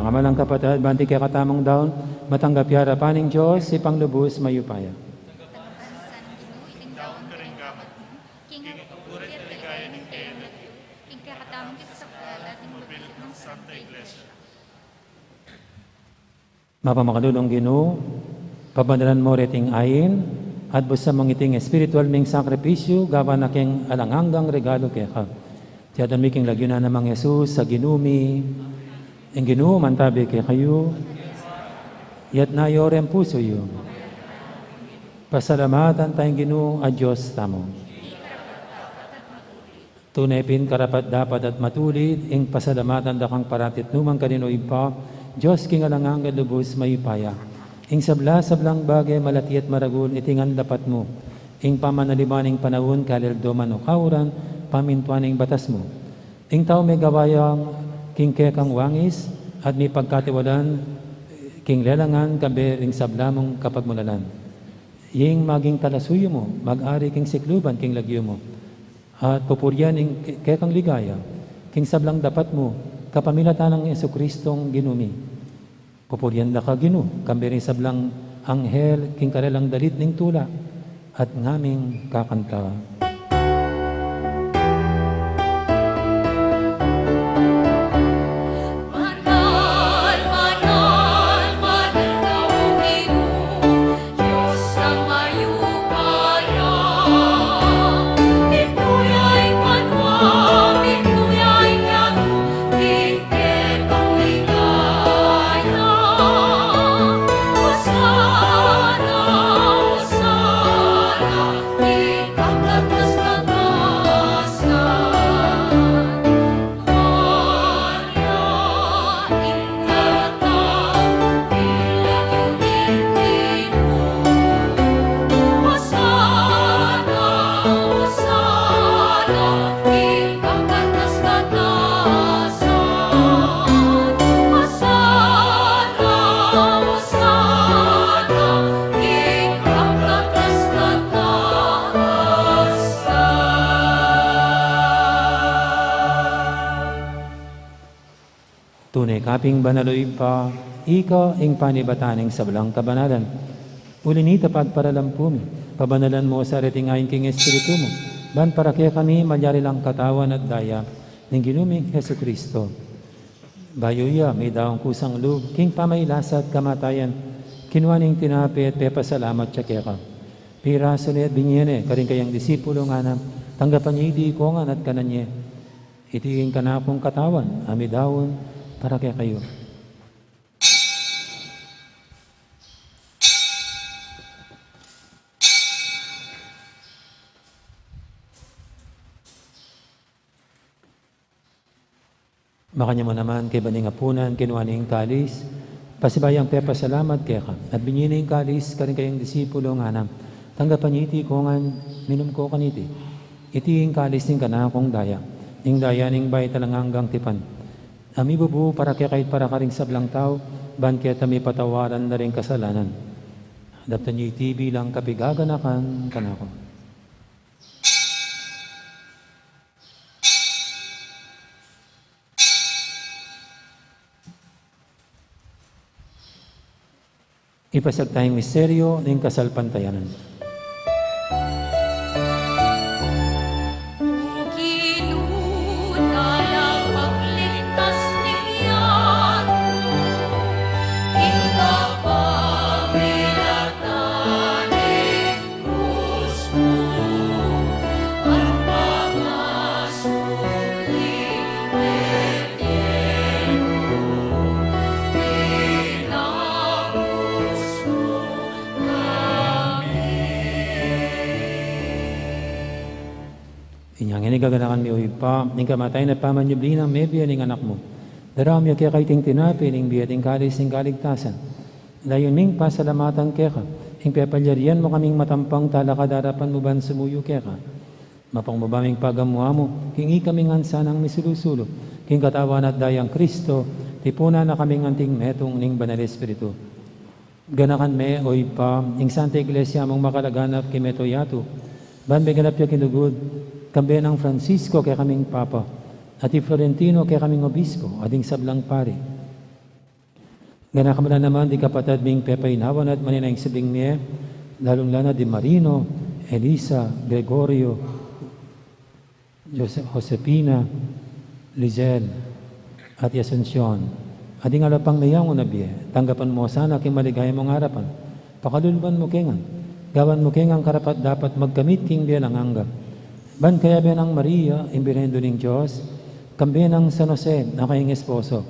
Mamalang kapatad, ban iti kekatamung daun, matanggap ya arapan ning Dios, Ibpang lubus mayupaya. Mapamakalulung Ginu, pabanalan mu reting ain, at busan mung iting espiritual ming sakripisyu, gawan na king alang anggang regalu keka. Iti adwan mi king lagyu na nang Ginu mi, ing Ginu mantabi kekayu, itas yu reng pusu yu. Pasalamatan taya ing Ginu a Dios tamu. Tune pin karapat-dapat at matulid ing pasalamatan da kang parati at nukarin man, O Ibpa, Dios king alang angga at lubus mayupaya. Ing sabla-sablang bage malati at maragul, iti ngan dapat mu. Ing pamanaliwan ning panaun, kalyaldo man o kauran, pamintuan ning batas mu. Ing tau megawa yang king kekang wangis, at mipagkatiwalan king lelangan, kambe ring sabla mung kapagmulalan. Ing maging talasuyu mu, mag-ari king sikluban king lagyu mu. At pupurian ing ke-, kekang ligaya, king sablang dapat mu, kapamilatan nang Jesucristong Ginu mi. Pupurian da ka, Ginu, kambe ring sablang anghel, king karelang dalit ning tula, at ngaming kakanta. Banal, banal, banal ka, O Ginu, Dios a mayupaya. Mitmu ya ing banua, mitmu ya ing yatu, ing kekang ligaya. Hosana, Hosana, ing kakatas-katasan. Tune ka pin banal, O Ibpa, ika ing panibatan ning sablang kabanalan. Uli nita, pagparalan pu mi, pabanalan mu sa reting ain king Espiritu mu, ban para kekami malyari lang katawan at daya ning Ginu ming Jesucristo. Bayu ya midaun kusang lub king pamagkasakit at kamatayan, kinua ne ing tinape at pepasalamat ya keka. Pirasu ne at binie ne karing kayang disipulo, ngana, tanggapan ye iti ikongan at kanan ye. Iti ing kanakung katawan a midaun para kekayu. Makanyan mu naman kaybat ning apunan, kinua ne ing kalis, pasibayu yang pepasalamat keka, at binie ne ing kalis karing kayang disipulo, ngana, tanggapan ye iti ikongan, minum ko kaniti. Iti ing kalis ning kanakung daya, ing daya ning bayu at alang anggang tipan, a mibubu para kekayu at para karing sablang tau, ban keta mipatawaran la ring kasalanan. Daptan ye iti bilang kapaganakan kanaku. Ipasiag taya ing misteryu ning kasalpantayanan. Inya ngeni gaganakan mi, O Ibpa, ing kamatayan at pamanyubli nang mebie ning Anak mu. Daraun mi keka iting tinape ning bie at ing kalis ning kaligtasan. Layun ming pasalamatan keka ing pepalyarian mu kaming matampang talakad king arapan mu ban sumuyu keka. Mapang mu ba ming pagamuan mu king ikami ngan sanang misulu-sulu king katawan at dayang Kristo, tipunan na kaming anting metung ning Banal Espiritu. Ganakan me, O Ibpa, ing Santa Iglesia mung makalaganap king mabilug a yatu, ban miganap ya king lugud, kambe nang Francisco kekaming Papa, at i Florentino kekaming Obispo, at ding sablang pari. Gana ka man naman di kapatad ming pepainawan at manenaya ing sibling mie, lalung-lala na di Marino, Elisa, Gregorio, Jose-, Josefina, Lizelle, at i Asuncion. At ding ala pang meyangu na bie, tanggapan mu sana king maligaya mung arapan. Pakaluluan mu ke ngan. Gawan mu ke ngan karapat-dapat magkamit king bie alang angga. Ban kayabe nang Maria, ing Birhen Indu ning Dios, kambe nang San Jose, a kayang esposo,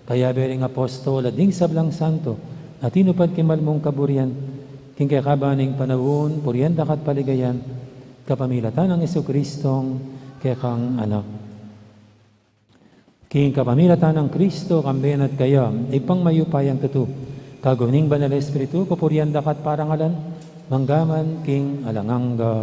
kayabe ring apostol, at ding sablang santo, a tinupad king mal mung kaburian, king kekaban ning panaun, purian da ka at paligayan, kapamilatan nang Jesucristong kekang Anak. King kapamilatan nang Kristo, kambe na at kaya, Ibpang mayupayang tutu, kayabe ning Banal a Espiritu, papurian da ka at parangalan, mangga man king alang angga.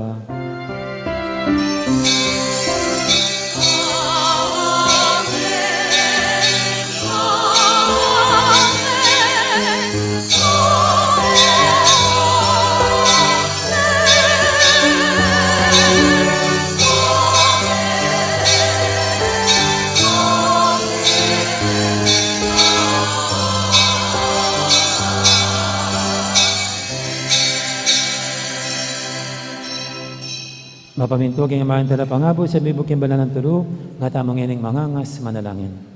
Mapamintu king Ama, ing Talapangabus, at mibuk king Banal a Tulu, ngatamu ngening mangangas manalangin.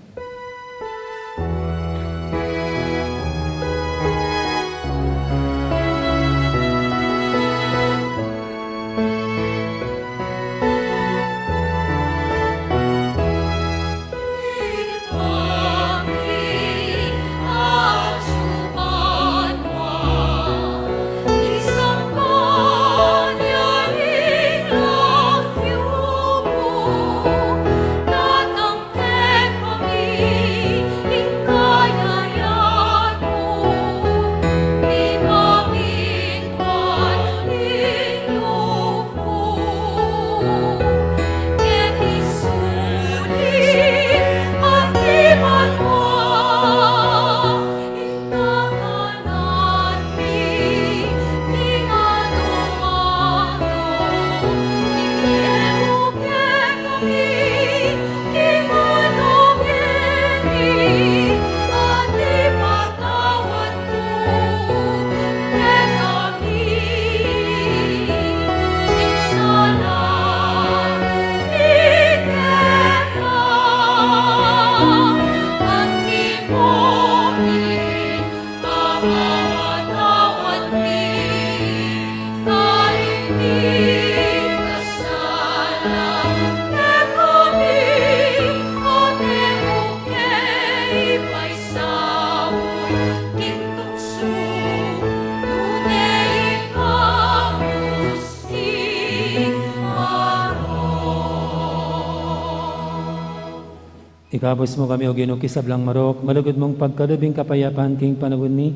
Ikabus mu kami, O Ginu, king sablang marok, malugud mung pagkalub ing kapayapan king panaun mi,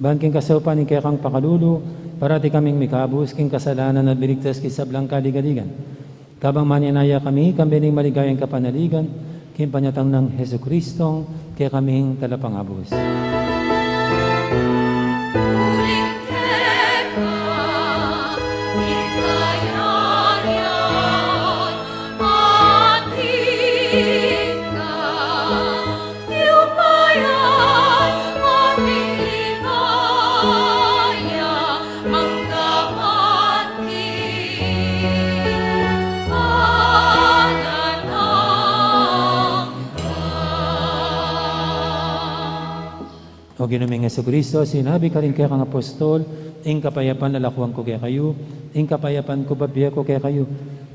ban king kasaupan ning kekang pakalulu, parati kaming mikabus king kasalanan at miligtas king sablang kaligaligan. Kabang manenaya kami, kambe ning maligayang kapanaligan, king panyatang nang Jesucristong kekaming Talapangabus. O Ginu ming Jesucristo, sinabi mu karing kekang apostol, ing kapayapan lakuan ku kekayu, ing kapayapan ku bibie ku kekayu.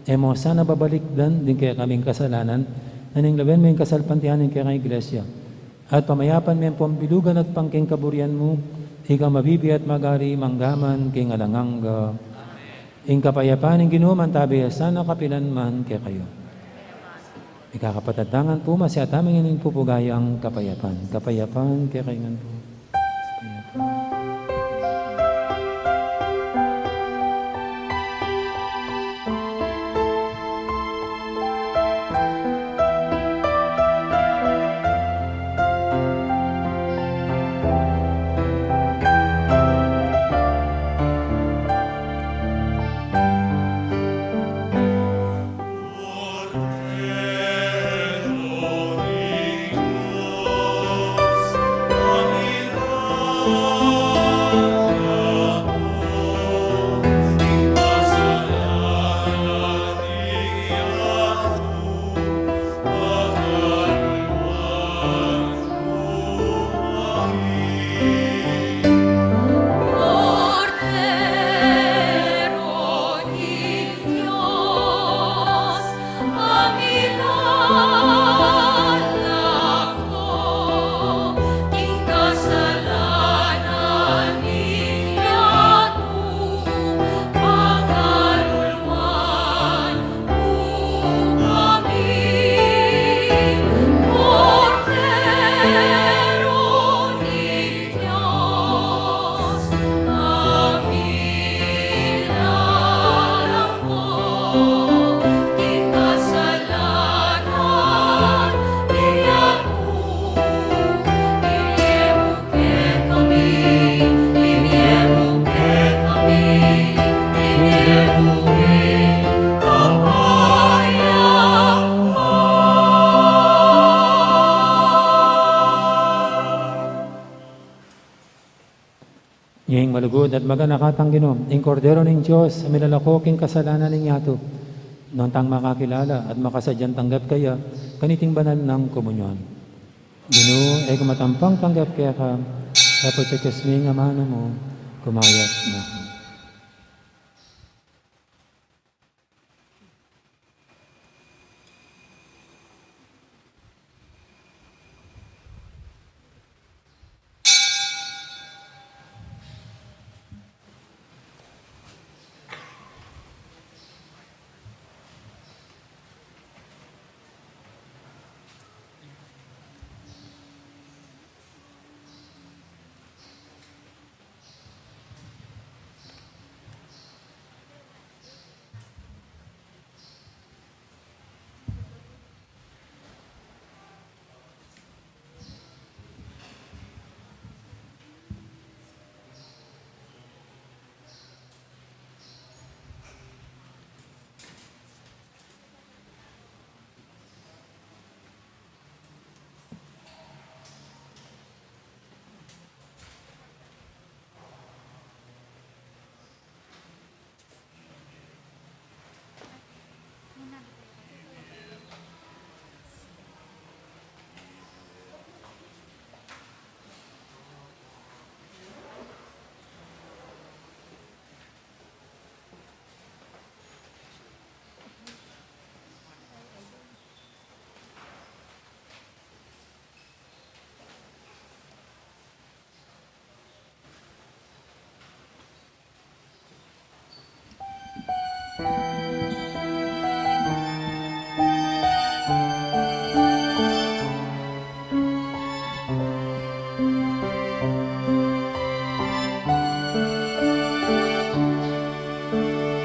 E mu sana babalikdan ding kekaming kasalanan, nune lawen mu ing kasalpantayanan ning kekang Iglesia. At pamayapan me at pambilugan at pangking kaburian mu, ika mabibie at magari mangga man king alang angga. Ing kapayapan ning Ginu mantabi ya sana kapilan man kekayu. Ikakapatad, dangan pu, masyata ming ining pupugayang kapayapan. Kapayapan kekayu ngan pu. Kapayapan. Ing malugud at maganaka tang Ginu, ing Kordero ning Dios, a milalako king kasalanan ning yatu. Nuan tang makakilala at makasadyang tanggap kaya, kaniting banal nang komunyon. Ginu, e ku matampang tanggap keka, dapot sa king amanu mu, kumayap na.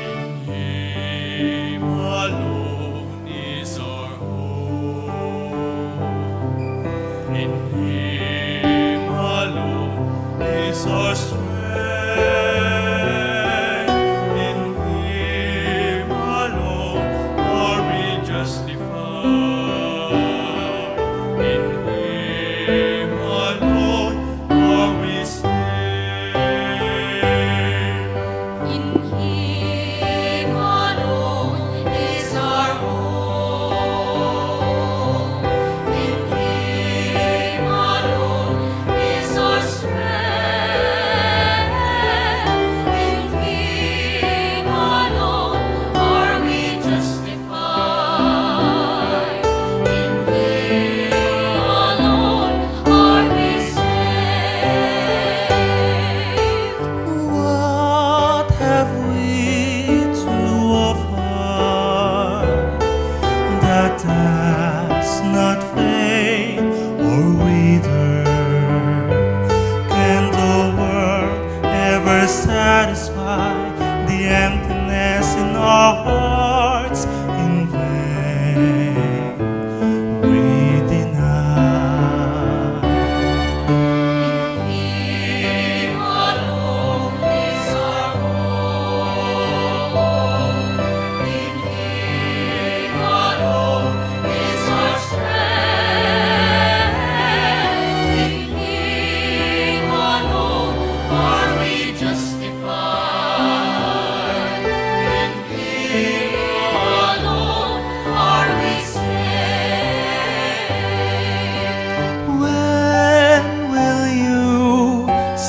In him alone is our hope. In him alone is our strength. In him alone are we justified. In him alone are we saved. In him alone is our hope. In him alone is our strength.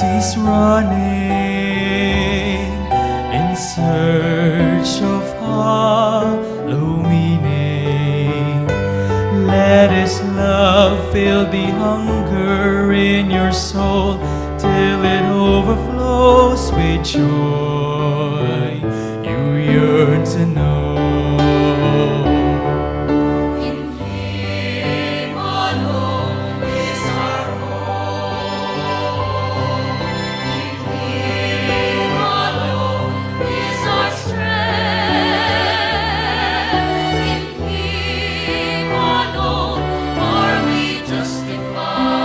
He's running in search of hollow meaning. Let his love fill the hunger in your soul till it overflows with joy you yearn to know. In him alone is our hope. In him alone is our strength. In him alone are we justified.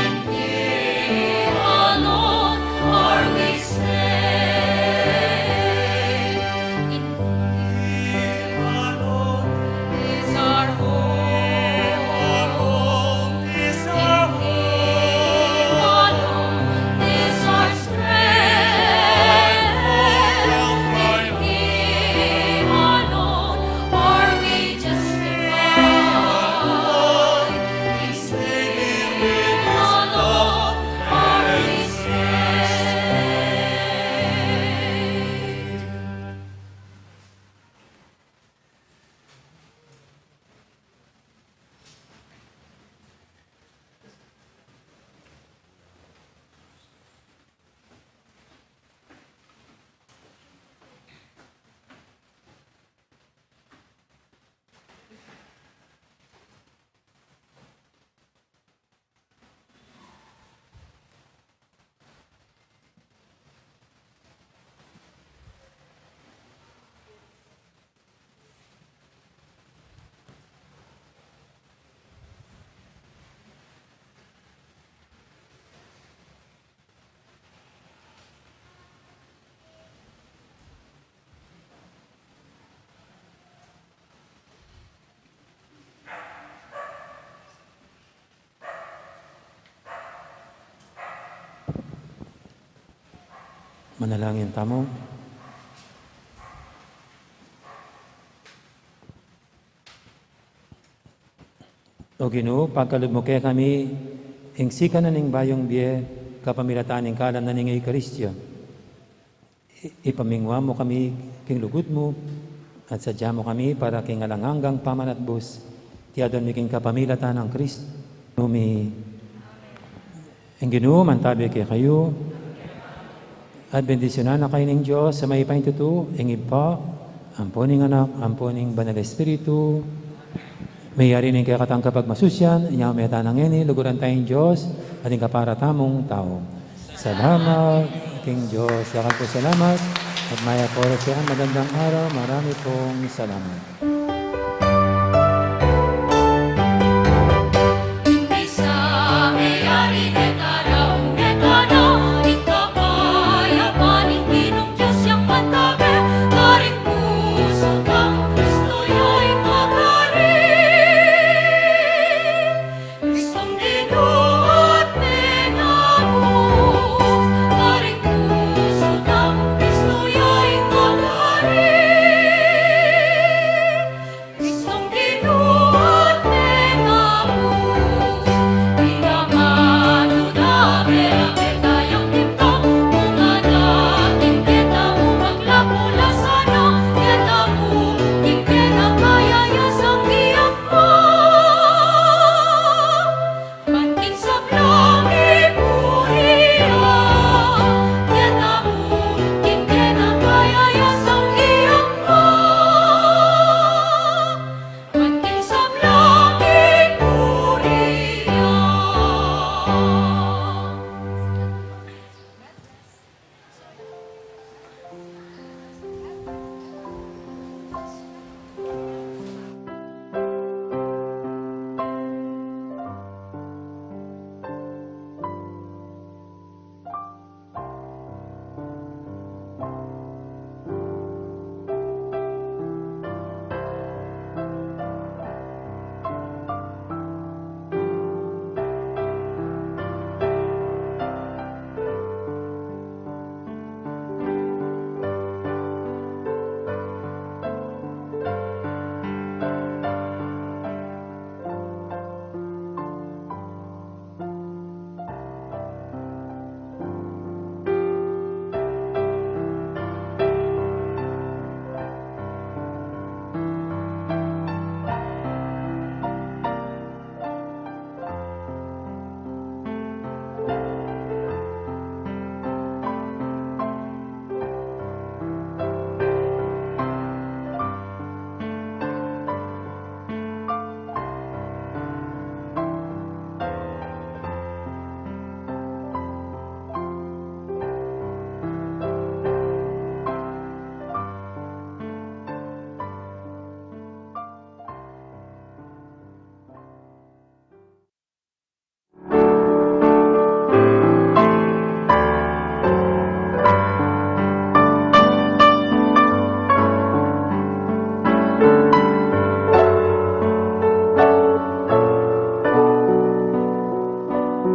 In him alone are we saved. In him alone is our hope. In him alone is our strength. In him alone are we justified. In him alone are we saved. Manalangin tamu. O Ginu, pagkalub mu kekami ing sikanan ning bayung bie kapamilatan ning kalam na ning Eukaristia. I-, ipamingwa mu kami king lugud mu, at sadya mu kami para king alang anggang pamanatbus. Iti adwan mi king kapamilatan nang Kristo mi. Ing Ginu mantabi kekayu. At bendisyunan na kayu ning Dios a mayupaya king tutu, ing Ibpa, ampo ning Anak, ampo ning Banal Espiritu. Meyari ning kekatang kapagmasusyan, inya meta na ngeni, luguran taya ing Dios, at ing kapara tamung tau. Salamat king Dios. Dakal pung salamat. At mayap a oras yan, magandang araw, marami pong salamat.